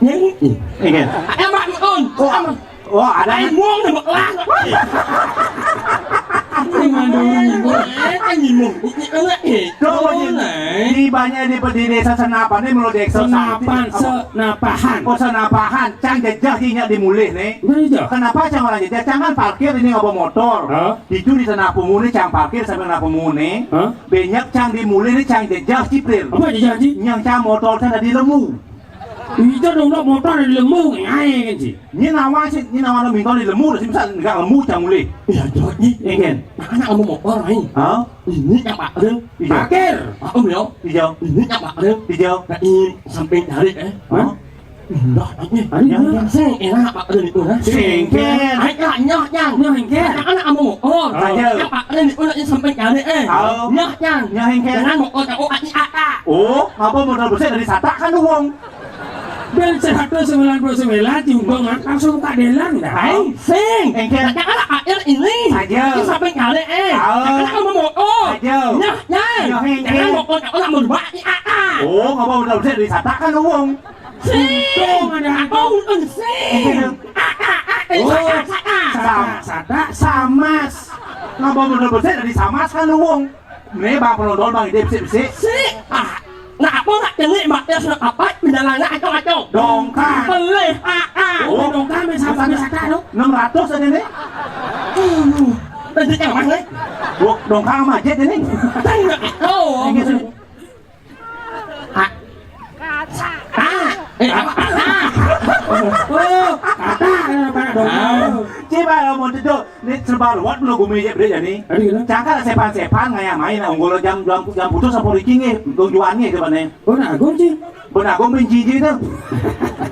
Ini, ini. Oke. Ayo, Mak, on. Oh, sama. Wah, ada. Ayo, muang nih, Mak, lah. Ini mandul, ini, Mak. Eh, kan ini, Mak. Ini, ini, eh. Tuh, oh, banyak. Di banyak di, di desa Senapan nih, menurut desa Senapan, apa? Senapahan. Oh, Senapahan. Cang jejah sih nyak di mulih nih. Udah jejah. Kenapa cang orang jejah? Cang kan parkir ini ngaba motor. Hah? Itu di tanah pemune, cang parkir sambil tanah pemune. Hah? Banyak cang di mulih nih, cang jejah ciplir. Apa jejah, Ci? Yang cang motor cang dari lemu. Itu dong, dong, motor di lemu, ngae kan, Ci? Ini nama sih, ini nama lo minta di lemu, sih bisa nggak lemu cang mulih. Iya, jawab, Ci. Iya, kan? Nah, anak kamu motor, Ci. Hah? Ini yang Pak Ril. Iya. Parkir. Ah, Om, yo. Iya. Ini yang Pak Ril. Iya. Nah, ini samping tarik, eh. Hah? Enggak, ini. Hari ini. Yang sing enak, Pak Ril, itu, nah. Singkir. Ayo, nyah, nyah. Nyah, singkir. Nah, anak kamu motor. Ayo. Yang Pak Ril itu, nah, ini samping tarik, eh. Ayo. Nyah, nyah. Nyah, singkir. Jangan motor, oh, aki, ata. Oh, apa motor besar dari Satak kan, Wong? Dan seratus sembilan puluh sembilan diundang langsung Kak Delan, dah. Hai, sing. Engke. Kata anak air ini. Aja. Ini sampai kali, eh. Tahu. Kata anak mau, oh. Aja. Nyah, nyah. Nyah, engke. Jangan mau, oh, anak mau dua, i, a, a. Oh, ngapa udah bisa disatakan, Wong? Sing. Untung ada. Apa untung sing? Engke. A, a, a, eh, oh, sata, sata. Sama, sata, sama. Ngapa udah bisa dari sama kan, Wong? Nih, Bang Penonton, Bang Ide, besik-besik. Sik, ah. Nak apa nak kene, mak, ya, sudah apa? Penjalannya acong-acong. Dongkang. Pelih, ah. Ada saka tu. Enam ratus ada ni. Tadi yang mana? Bu, dongkang sama aja ni. Tanya. Oh. Yang gitu. Ah. Ah. Eh, apa? Ah. Oh, kata apa dong? Ah. Cik, Pak, mau duduk. Ni serba luat belum gumi je beri jadi. Ada gitu. Cangkal sepan-sepan ngaya main unggul jam jam jam putus apa riki ni? Tujuan ni ke mana? Oh, nak agung, Cik. Pun aku benci je tu.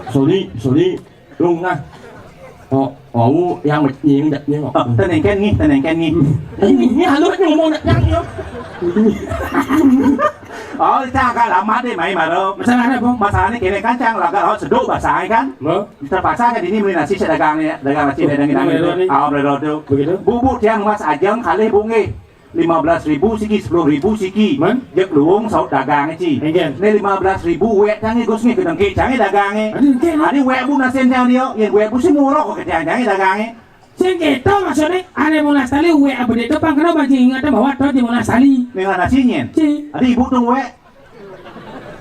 Sorry, sorry. Rung nah. Oh, oh, yang ni, yang ni. Oh, tenengken ni, tenengken ni. Ini, ini halus ni ngomong nak yang ni. Oh, tak agak lama deh main baru. Masalah apa? Masalah ni kena kancang laga oh seduk basah kan. Terpaksa kan ini beli nasi saya dagang ni, dagang nasi dagang dagang itu. Ah, berdoa tu. Begitu. Bubuk tiang mas ajang kalih bungi. Lima belas ribu siki, sepuluh ribu siki. Man? Jek luung saut dagang ci. Engken. Ni lima belas ribu wek cangi gus ni kedengki cangi dagang ni. Ada engken, no? Ada wek bu nasen cangi dia, yang wek bu si murah kok kecang cangi dagang ni. Sing kita maksudnya, ada mulas tali wek apa dia tu pang kena bagi ingat bahwa tu di mulas tali. Dengan nasi nyen. Ci. Ada ibu tu wek.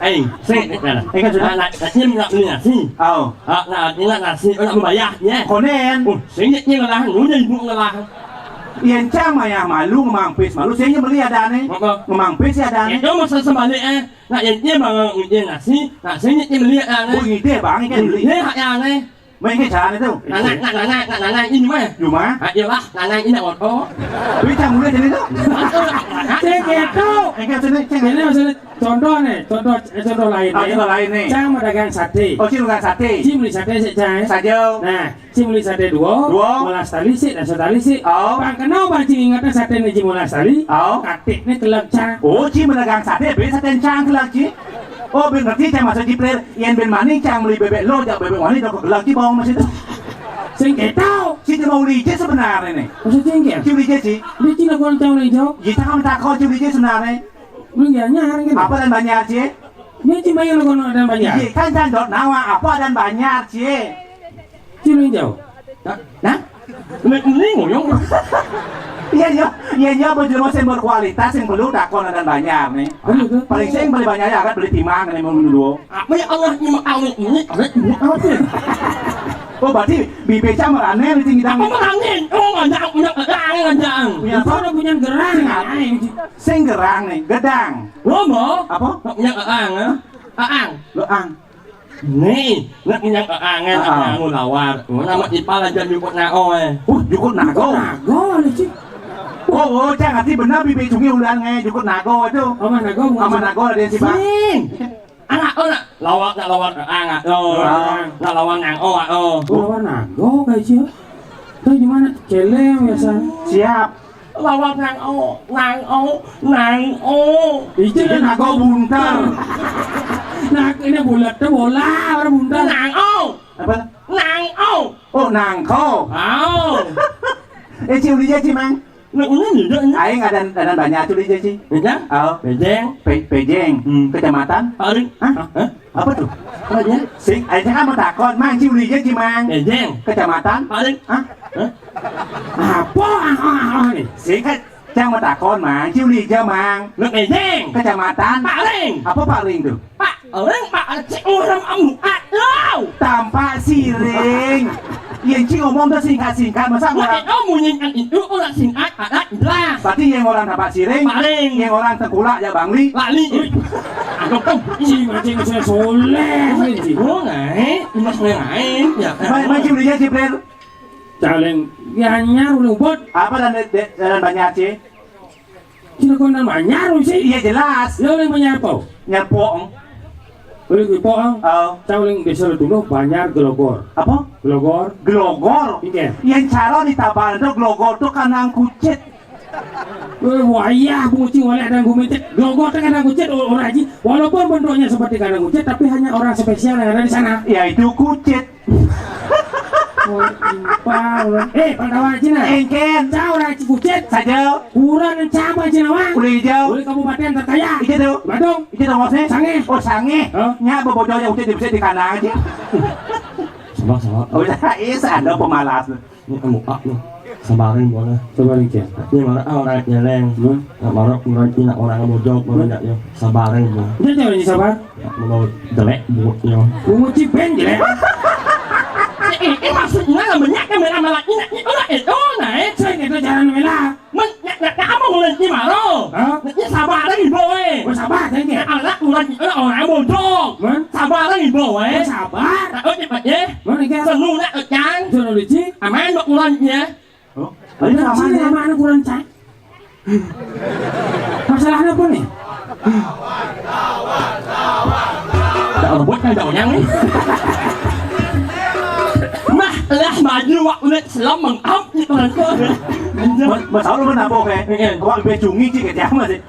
Eh, sing ni kan. Eh, kan sudah. Nak nak nyem nak beli nasi. Oh. Ah, nak ni nak nasi, nak membayar ya. Konen. Oh, sing ni ni lah, nu ni ibu lah. Yang cang mayah malu ngemang pis malu, sing ni beli ada ni. Apa? Ngemang pis ada ni. Itu masa sebalik eh. Nak yang ni bang ni nasi, nak sing ni beli ada ni. Oh, ini dia bang kan beli. Ni hak yang ni. Main ke cara tu. Nanai, nak nanai, nak nanai ini mah. Cuma. Ah, iyalah, nanai ini oto. Beli cang mulai jadi tu. Cek itu. Eh, kan sini, cek. Ini maksudnya contoh ni, contoh eh, contoh lain. Ah, ni. Contoh lain ni. Cang mah dagang sate. Oh, cing dagang sate. Cing beli sate sik cang. Saja. Nah, cing beli sate dua. Dua. Mulas tali sik, dasar tali sik. Oh. Bang kenal bang cing ingatnya sate ni cing mulas tali. Oh. Katik ni kelak cang. Oh, cing dagang sate, beli sate cang kelak cing. Oh, ben ngerti cang maksud cing player. Yang ben maning cang beli bebek lo, jak bebek wani dok kelak cing bawang masih tu. Sing kita. Cing mau beli je sebenarnya ni. Maksud cing ke? Cing beli je cing. Dia cing lakukan cang beli jauh. Kita kan takut cing beli je sebenarnya. Lu ya nyar kan? Apa dan banyak cing? Ini cuma yang lagu dan banyak. Iya, kan cang dot nawa apa dan banyak, cie. Cing yang jauh. Nah? Nah? Ini, ini ngoyong. Iya, iya, iya, iya, baju lo sing berkualitas, yang perlu takon dan banyak nih. Aduh, tuh. Paling sing paling banyak ya, kan beli timang nih mau dulu. Apa ya Allah, ini mau awet ini, awet ini, awet ini. Oh, berarti bibir cang merane nih, tinggi. Apa merane? Oh, nggak ada, punya, nggak ada, nggak ada. Punya apa? Itu ada punya gerang. Sing apa? Ay, sing gerang nih, gedang. Ngomong? Apa? Nggak punya aang, ah? Aang. Lo ang. Nih, nggak punya aang, ah, ah. Aang lawar. Oh, nama ipal aja jukut nao, eh. Uh, jukut nago. Nago, nih, Cik. Oh, oh, cang ngerti benar, bibir cungi ulang, eh, jukut nago itu. Sama nago, sama nago ada yang si bang. Sing. Anak, oh, nak lawar, nak lawar aang, ah. Oh, ah. Nak lawar nang, oh, ah, oh. Oh, lawar nago, kayak Cik. Tuh gimana? Celeng biasa. Siap. Lawan nang o, nang o, nang o. Itu kan nago buntel. Nah, ini bulat tu bola, orang buntel. Nang o. Apa? Nang o. Oh, nangko. Oh. Eh, Ci Uli je, Ci Mang. Nah, ini juga ini. Aing ada ada banyak Ci Uli je, Ci. Bejeng? Oh. Bejeng. Pe, Pejeng. Hmm. Kecamatan? Paling. Hah? Hah? Apa tuh? Apa dia? Sing, aing kan mau takon, Mang, Ci Uli je, Ci Mang. Bejeng. Kecamatan? Paling. Hah? Hah? Apa? Ah, ah, ah, nih. Sing, kan, cang mau takon, Mang, Ci Uli je, Mang. Lu bejeng. Kecamatan? Paling. Apa paling tuh? Pak, orang Pak Aceh orang amu. Aduh. Tampak siring. Yang Ci ngomong tuh singkat-singkat, masa orang. Itu munyi kan itu orang singkat, ada jelas. Berarti yang orang tampak siring, paling. Yang orang tengkulak ya Bangli. Lali. Aku tuh. Ci mancing saya soleh, Ci. Oh, naik. Imas naik. Ya. Main, main Ci Uli je, Ci Plir. Caleng, ya nyar lubot. Apa dan dan banyak, Ci? Cina kau nang banyak, Ci. Iya, jelas. Lo yang banyak apa? Nyar poong. Boleh gue poong. Oh. Caleng biasa lo dulu banyak gelogor. Apa? Gelogor. Gelogor? Iya. Yang cara di Tabanan tuh gelogor tuh kanang kucit. Eh, wayah, bunci, oleh ada gumincit. Gelogor tuh kanang kucit, o-, orang haji. Walaupun bentuknya seperti kanang kucit, tapi hanya orang spesial yang ada di sana. Yaitu kucit. Oh, impal. Eh, Pandawa Cina. Engken. Cau orang Cikucit. Saja. Kurang cama Cina, Wang. Udah hijau. Udah kabupaten terkaya. Itu tuh. Badung. Itu tuh maksudnya? Sangeh. Oh, Sangeh. Hah? Nya bebodoh yang udah bisa di kandang aja. Sabar, sabar. Oh, iya, ada pemalas. Ini kamu ah nih. Sabarin boleh. Sabarin, Cen. Ini mana ah orang nyeleng. Hmm? Nak marah orang Cina, orang bojok, orang nggak ya. Sabarin boleh. Dia jangan sabar. Mau jelek buatnya. Bungut cipen jelek. Eh, eh, maksudnya nggak Mana kan? Senu nak cang. Senu lucu. Aman bak ulan ya. Oh, ini aman ya? Aman kurang cang. Masalah apa nih? Tak rebut kan tak onyang nih. Mah lah baju wak ulit selam mengap ni tuan. Mas, mas tahu lu kenapa kayak? Iya. Awak lebih cungi sih kayak apa sih?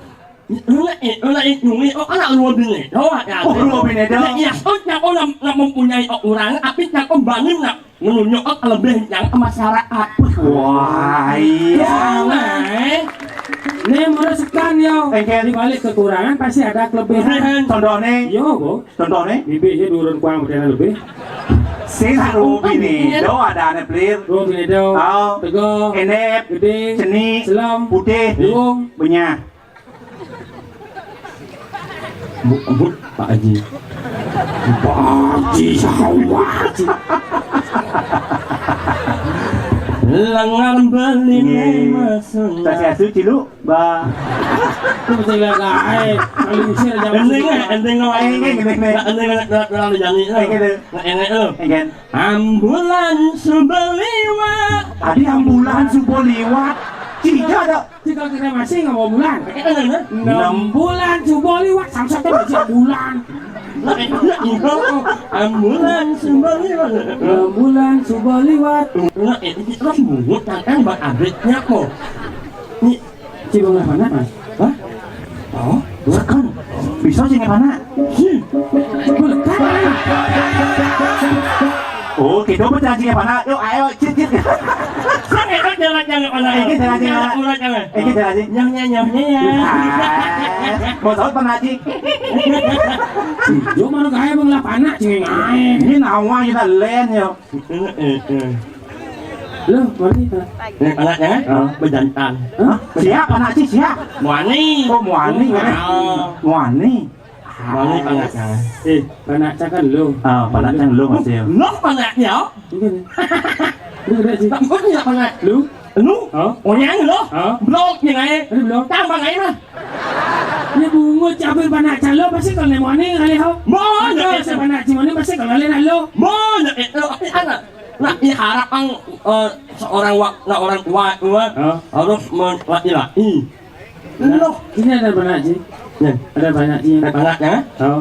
Lu nak, eh, lu nak, eh, nyungi, oh, anak lu bini, oh, ya. Oh, lu bini dah. Nah, iya, oh, nak, oh, nak, nak mempunyai, oh, orang, tapi nak, oh, bani nak menunjuk, oh, kelebihan yang ke masyarakat. Wah, iya. Jangan. Ini meresahkan, yo. Engke. Di balik kekurangan pasti ada kelebihan. Kelebihan. Contohnya? Yo, bo. Contohnya? Bibik ya turun kurang berjalan lebih. Sing lu bini, do ada ane pelir. Lu bini do. Oh. Teguh. Endep. Gede. Ceni. Selam. Putih. Liwung. Benyah. Bu, bu, Pak Haji. Pak Haji, Pak Haji. Lengan beli. Nggih. Masuk. Swastiastu, Cilu, Mbak. Itu betul ya, Kak. Eh, kalau usir aja. Ending, eh, ending, eh, ending, eh, ending, eh. Nggak, ending, eh, terlalu jadi, eh. Eh, gitu. Nggak enak, eh. Eh, kan. Ambulan sudah liwat. Tadi ambulan sudah liwat. Tidak ada. Tiga kita masih nggak mau bulan. Enam bulan coba liwat, samsat kan masih bulan. Ambulan coba liwat. Enam bulan coba liwat. Nah, ini kita bungut kan, kan, bang abetnya kok. Ini coba nggak mana, Mas? Hah? Oh, bukan. Bisa sih nggak mana? Oh, kita pun janji apa nak? Yuk, ayo, cit, cit. Jangan, jangan, jangan, mana? Eh, kita janji, mana? Mana, jangan. Eh, kita janji. Nyah, nyah, nyah, nyah. Ah, mau tahu apa nak, Cik? Yo, mana gaya mengelah panak, cing, ae. Ini nawang kita len, yo. Eh, eh, eh. Loh, mana kita? Eh, anaknya, eh? Hah? Berjantan. Hah? Siap, anak, Cik, siap. Muani. Oh, Muani, ya? Oh. Muani. Mami panaknya. Eh, panaknya kan lu. Ah, panaknya lu, Mas, ya. Lu panaknya? Iya. Lu gede sih. Tak pun ya panak. Lu? Lu? Hah? Onyang lu? Hah? Blok yang ae. Ada blok? Tambang ae mah. Ini bungut cabut panak calo pasti kalau nemu aneh kali, ho. Mana? Kalau saya panak cuma ini pasti kalau lain lo. Mana? Eh, lu apa anak? Nah, ini harap ang, eh, seorang wa-, nah, orang tua, tua. Hah? Harus men-, laki-laki. Loh, ini ada banyak sih. Ya. Ada banyak sih. Ada banyak ya? Oh.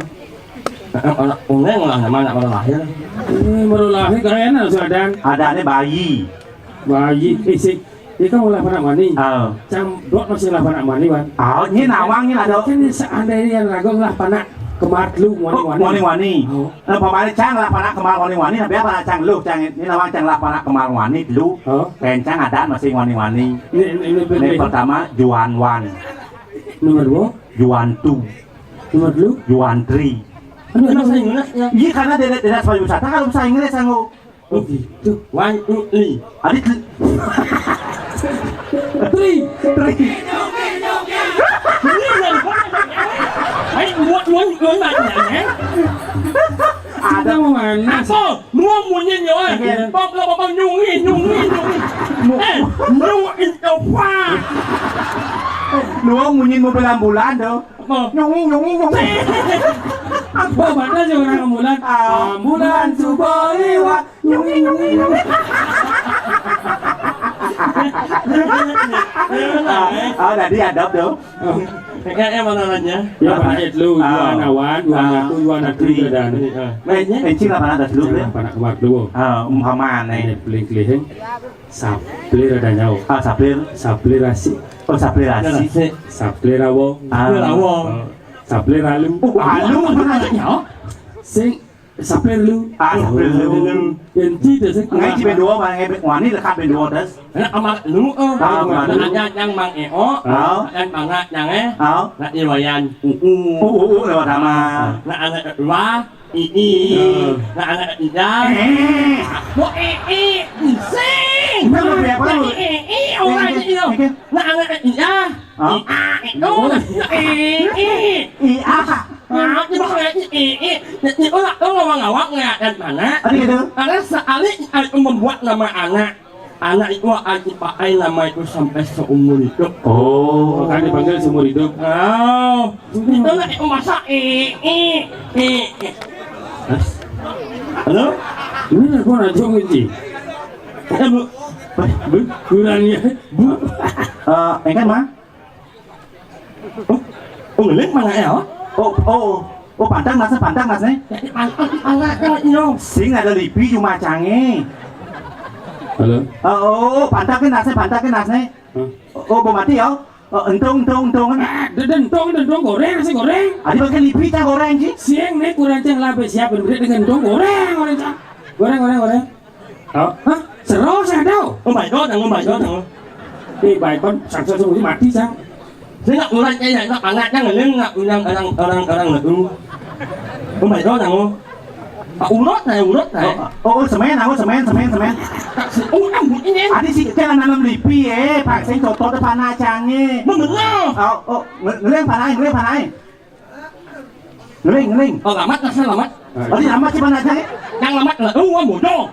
Nah, kalau undang lah, nama anak baru lahir. Ini baru lahir, keren lah, sudah. Ada ini bayi. Bayi, fisik. Ini kan ulah panak mani. Oh. Cang dot masih ulah panak mani, Wan. Oh, ini nawang ini ada. Kan seandainya yang ragu lah panak kemar lu, wani-wani. Oh, wani-wani. Oh. Nah, pamane cang lah panak kemar wani-wani, nah, biar panak cang lu, cang ini nawang cang lah panak kemar wani dulu. Oh. Kencang ada masih wani-wani. Ini, ini, ini, ini pertama Juan Wan. Nomor dua? Juan Tu. Nomor dua? Juan Tri. Aduh, bahasa Inggris ya. Iya, karena dia, dia sebagai wisata kalau bahasa Inggris sanggup. Oh gitu. One, two, three. Adi tri. Tri. Tri. Ini yang gua, ayo, buat lu, lu nanya, ya. Ada mau mana? Apa? Lu munyi nyawa. Oke. Pok, pok, pok, nyungi, nyungi, nyungi. Eh, nyungi itu apa? Lu munyi mobil ambulan tuh. Apa? Nyungi, nyungi, nyungi. Apa mana sih orang ambulan? Ah. Ambulan coba lewat. Nyungi, nyungi, nyungi. Ah, ah, tadi adab tuh. Kayaknya mana nanya? Ya, panak lu, ah, Yuan Awan, Yuan, ah, Atu, Yuan Atu, Atu. Dan. Ah. Mainnya? Encing apa ada dulu, ya? Panak kemar dulu. Ah, umpama, nih. Ini peling-kelihing. Saplir ada nyau. Ah, saplir. Saplir asik. Oh, saplir asik. Saplir awo. Ah. Saplir awo. Oh. Saplir alu. Oh, alu, mana ada nyau? Sing Sapir lu. Ah, sapir lu. Enti dah sih. Ngai ci ben dua, bang, ngai wani lekat ben dua, das. Anak amat lu, oh. Ah, amat lu. Anak yang mang eo. Ah. Yang mangak yang eh. Ah. Nak iwayan. Uh, uh. Uh, uh, uh, lewat sama. Nak anak kedua. Ii. Ah. Nak anak ketiga. Eh. Mau ii. Sing. Bukan mau berapa lu? Ii, ii, orang ii. Nak anak ketiga. Ah. Ii, ii. Oh, ii, ii. Ii, ah. Ah, ini makanya ini, ini, ini orang, orang ngawak-ngawak ngeliat mana? Ada gitu? Karena sekali aku membuat nama anak, anak itu akan dipakai nama itu sampai seumur hidup. Oh, kan dipanggil seumur hidup. Oh, itu lah itu masa i, i, i, i. Hah? Halo? Ini telepon aja ngeji. Eh, Bu. Bu, kurangnya. Bu. Eh, engken, Mang? Oh, oh, ngeling mana ya? Oh, oh, oh, pantang nasne, pantang nasne. Pantang, pantang, pantang, ino. Sing ada lipi cuma cange. Halo. Oh, oh, oh, pantang ke nasne, pantang ke nasne. Hah? Oh, oh, Bu Mati ya? Oh, entung, entung, entung. Ah, dendong, dendong goreng, nasi goreng. Adi pakai lipi cah goreng, Ji? Siang nih kurang cang labe siap bener dengan dendong goreng, goreng cang. Goreng, goreng, goreng. Oh, hah? Seru saya tahu. Oh my God, oh my God, oh. Eh, baik kan, sang sang mati sang. Saya nak mulai kayak nak anak yang lain nak undang orang orang orang lalu. Oh my God, oh. Ah, urut na, urut na. Oh, oh, oh, semen, aku semen, semen, semen. Oh, kamu ini. Adi sih kan nanam lipi eh, Pak sing cotot depan acangnya. Bener. Oh, oh, nge- ngeling panai, ngeling panai. Ngeling, ngeling. Oh, lamat lah, lamat. Adi lamat sih panai acangnya. Yang lamat lah, oh, bodoh.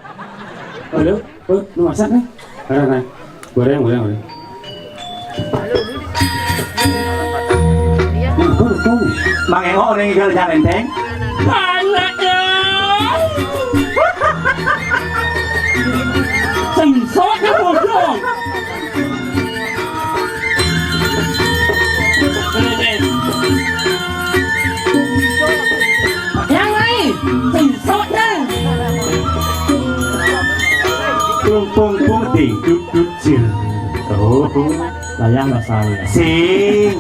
Aduh, oh, lu masak nih. Ayo, ayo. Goreng, goreng, goreng. Nah, tuh, tuh. Mang Eo orang ngigal jalan teng. Panak ya. Sengsot ya bodoh. Yang lain, sengsot ya. Tung tung tung ding dut dut jil. Oh. Layang lah saya. Sing.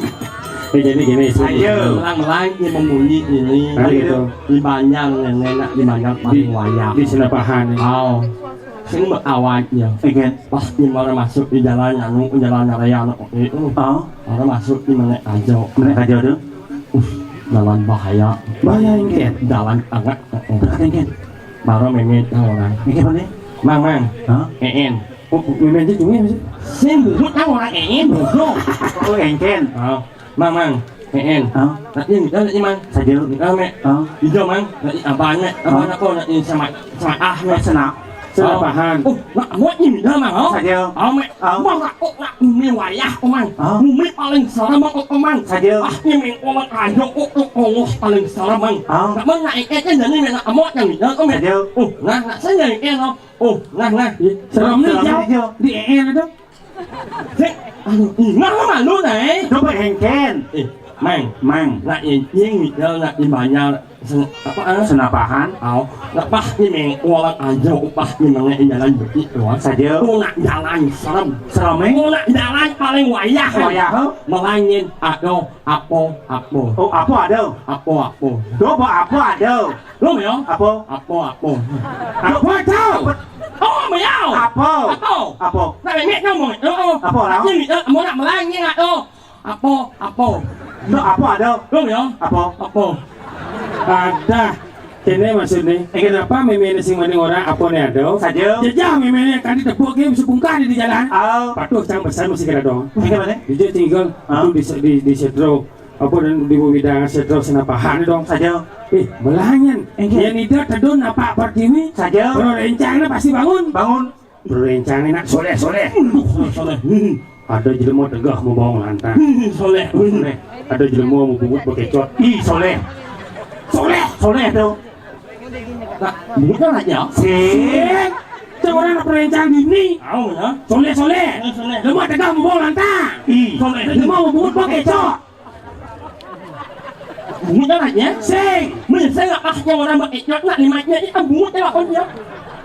Eh, jadi gini, sing. Ayo. Melang-melang ini membunyi ini. Nah, gitu. Di banjar yang enak, di banjar paling wayah. Di Senapahan. Oh. Sing awalnya. Ingat. Pas di mana masuk di jalan anu, jalan raya anu itu. Oh. Mana masuk di mana aja. Mana aja tuh? Uh, jalan bahaya. Bahaya, ingat. Jalan agak. Heeh. Ingat. Baru mimit orang. Ingat mana? Mang, mang. Hah? Een. Oh, mimit aja cuma sih. Sing bubut kan orang een, bodoh. Oh, engken. Oh. Mang, mang, een. Hah? Nak ini, nak ini, mang. Saja. Nak, mek. Hah? Hijau, mang. Nak ini apaan, mek? Apaan aku? Nak ini sama, sama ah, mek. Senap. Senap apaan? Oh, nak mau ini dah, mang. Oh. Saja. Oh, mek. Hah? Mang, nak, oh, nak ini wayah, oh, mang. Hah? Ini paling serem, oh, oh, mang. Saja. Ah, ini orang aja, oh, oh, oh, paling serem, mang. Hah? Nak, mang, nak ikat kan jadi nak mau yang ini, oh, mek. Saja. Oh, nah, nak saya yang ini, oh. Oh, nah, nah. Serem nih, serem jauh. Nih, jauh. Di een itu. Sik, aduh, ih, nah, malu nah, eh. Coba engken. Eh, mang, mang, nak yang yang nak di banjar sen- apa ah? Senapahan. Au, nak pas ni meng orang aja upah ni meng jalan bukit doang. Saja. Oh, nak jalan serem. Serem, eh? Oh, nak jalan paling wayah. Wayah, huh? Melangin, aduh, apa, apa. Oh, apa ada? Apa, apa. Coba apa ada? Lu ya? Apa? Apa, apa. Apa, Cau? Oh, miau. Apa? Apa? Apa? Nak bengek kau mau? Oh, oh. Apa, Lau? Ini, eh, mau nak melangin, aduh. Apa? Apa? Lo apa ada? Lo ya? Apa? Apa? Ada. Kene maksudnya, eh, kenapa meme ini sing mending orang apa nih ada? Saja. Jejah meme ini kan ditepuk game sebungkah di jalan. Oh. Patuh cang besar mesti kira dong. Ini mana? Jujur tinggal. Ah. Itu di di di Setro. Apa dan di bumi dangan Setro Senapahan dong. Saja. Eh, melanyan. Enggak. Yang tidak tedun apa Pertiwi? Saja. Bro rencana pasti bangun. Bangun. Berencana nak soleh, soleh. Soleh. Ada jelema tegah mau bawang lantang. Soleh. Soleh. Ada jelema mau bungut bekecot. Ih, soleh. Soleh. Soleh tu. Nah, bungutnya aja. Sing. Cuma nak perencana ini. Tahu ya? Soleh, soleh. Soleh, soleh. Jelema tegah mau bawang lantang. Ih. Soleh. Ada jelema mau bungut bekecot. Bungut kan aja? Sing. Mun sing nak pas yang orang buat ikut nak lima nya ini kan bungut ya, Pak, ya.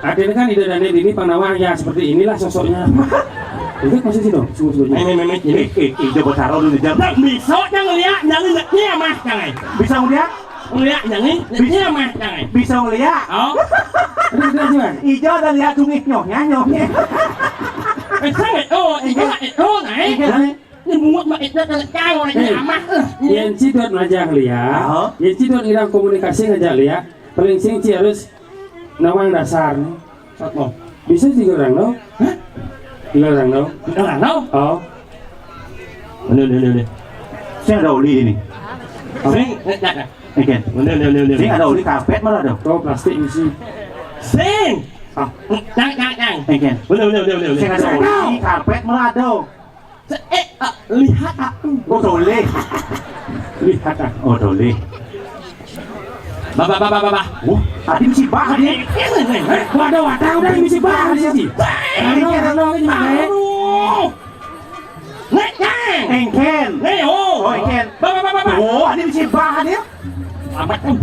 Artinya kan ide dan ini panawah ya seperti inilah sosoknya. Itu masih sih dong, sungguh-sungguhnya. Ini, ini, ini. Eh, eh, eh, coba taruh dulu jam. Tak bisa yang lihat, jangan lihat dia mah, jangan. Bisa ngeliat? Ngeliat jangan, lihat dia mah, jangan. Bisa ngeliat? Oh. Itu sudah sih, Bang. Ijo ada lihat cungik nyohnya, nyohnya. Eh, sangat. Oh, ijo nak itu, nah, eh. Iya. Ini bungut mah itu kalau cang orang Eh, amah, eh. Yang ci dot ngajak lihat, oh, yang ci dot ngirang komunikasi ngajak lihat, paling sing ci harus nawang dasar nih. Apa? Bisa tiga orang no? Hah? Tiga orang no? Tiga orang no? Oh. Ini, ini, ini, ini. Saya ada oli ini. Apa? Sing, eh, eh, eh. Oke. Ini, ini, ini, ini. Sing ada oli karpet malah dong. Oh, plastik isi. Sing. Ah. Cang, cang, cang. Oke. Boleh, boleh, boleh, boleh, boleh. Sing ada oli karpet malah dong. Se- eh, ah, lihat aku. Oh, toleh. Lihat aku. Oh, toleh. Bah, bah, bah, bah, bah, bah. Oh, adi musibah dia. Waduh, waduh, udah musibah dia sih. Aduh, aduh, ini gimana ya? Aduh. Nek, Nyang. Engken. Nek, oh. Oh, engken. Bah, bah, bah, bah, bah. Oh, adi musibah dia. Amat, em.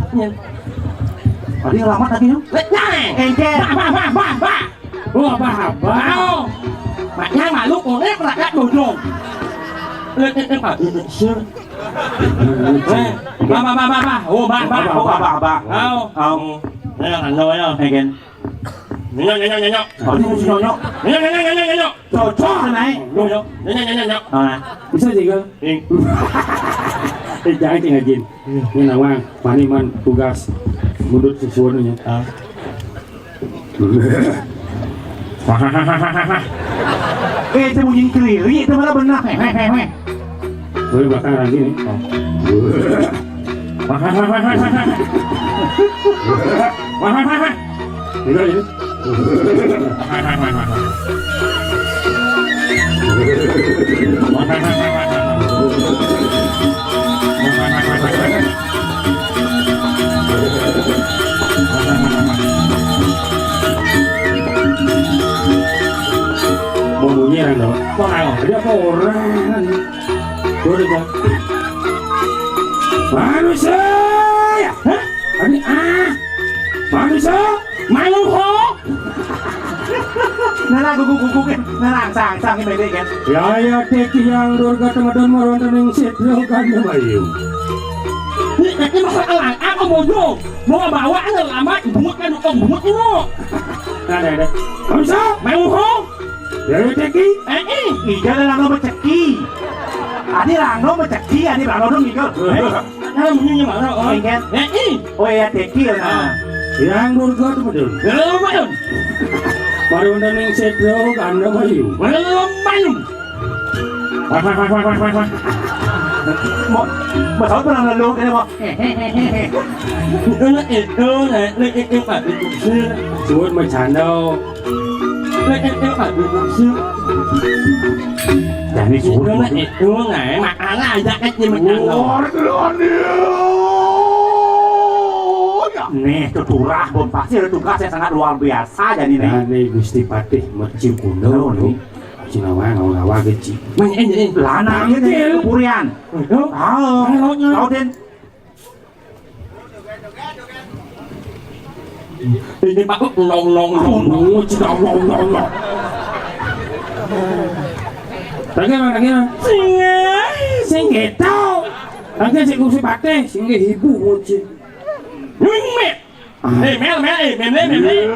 Adi ngelamat lagi, Nyang. Nek, Nyang. Engken. Bah, bah, bah, bah, bah. Oh, abah, abah. Au. Maknya malu, oh, eh, perakat bodong. Eh, eh, eh, Pak, eh, eh, sir. Eh, bah, bah, bah, bah, bah. Oh, bah, bah, oh, bah. Abah, abah. Au. Au. Hmm. Ayo, anu, ayo. Engken. Nyonyok, nyonyok, nyonyok. Oh, ini mesti nyonyok. Nyonyok, nyonyok, nyonyok, nyonyok. Cocok, naik. Nyonyok. Nyonyok, nyonyok, nyonyok. Ah. Bisa juga. Ing. Eh, jangan, jangan, Jin. Ini nawang, mani man tugas mundut sesuatu nya. Ah. Eh, itu bunyi keliri, itu malah benar. Heh, heh, heh, heh. Boleh belakang lagi nih. Oh. Ini kan ini. Mau bunyi kan, dong? Wah, ada apa orang? Gua udah jam. Manusia! Hah? Ini ah! Manusia! Manusia! Nah, nah, guguk-guguk kan. Nah, nah, sang, sang, ini kan. Ya, ya, Tek Hyang Durga Temedon Marontening Sidro Gandamayu. Ini, ini masalah apa, bodoh? Mau bawa anak lama, bungut kan, kok bungut ini, mau? Nah, ada, ada. Manusia! Manusia! Dewi Teki. Eh, eh. Ija lah Rano beceki. Adi Rano beceki, adi Rano dong, Ijo. Eh, kalau bunyinya mana? Oh. Engken. Eh, eh. Oh, iya, Teki, ya, nah. Ah. Yang Durga tuh, betul. Belum, belum. Baru udah ning Sedro, Gandamayu. Belum, belum. Wah, wah, wah, wah, wah, wah. Mau, mau tahu pernah lalu, kayaknya, mau. Itu, itu, itu, itu, Pak. Suwun macanda. Jani suwun. Itu, itu, nah, makanya aja kan dia macanda. Nih, tuturah, bon, pasti ada tugas yang sangat luar biasa, jadi nih. Nah, nih, Gusti Patih Mercu Kuno, nih. Cinawa, ngawa-ngawa, geci. Main, eh, eh. Lanang, ini, purian. Aduh. Tahu. Ayo, ayo. Tahu, Den. Ini Pak, nong, nong, nong, nong. Oh, cina, nong, nong, nong. Lagi, Bang, lagi, Bang. Singgih. Singgih, tau. Lagi, si Gusti Patih, singgih ibu, moci. Nyuing, Mek. Ah. Eh, Mel, Mel, eh, Mel, Mel, Mel.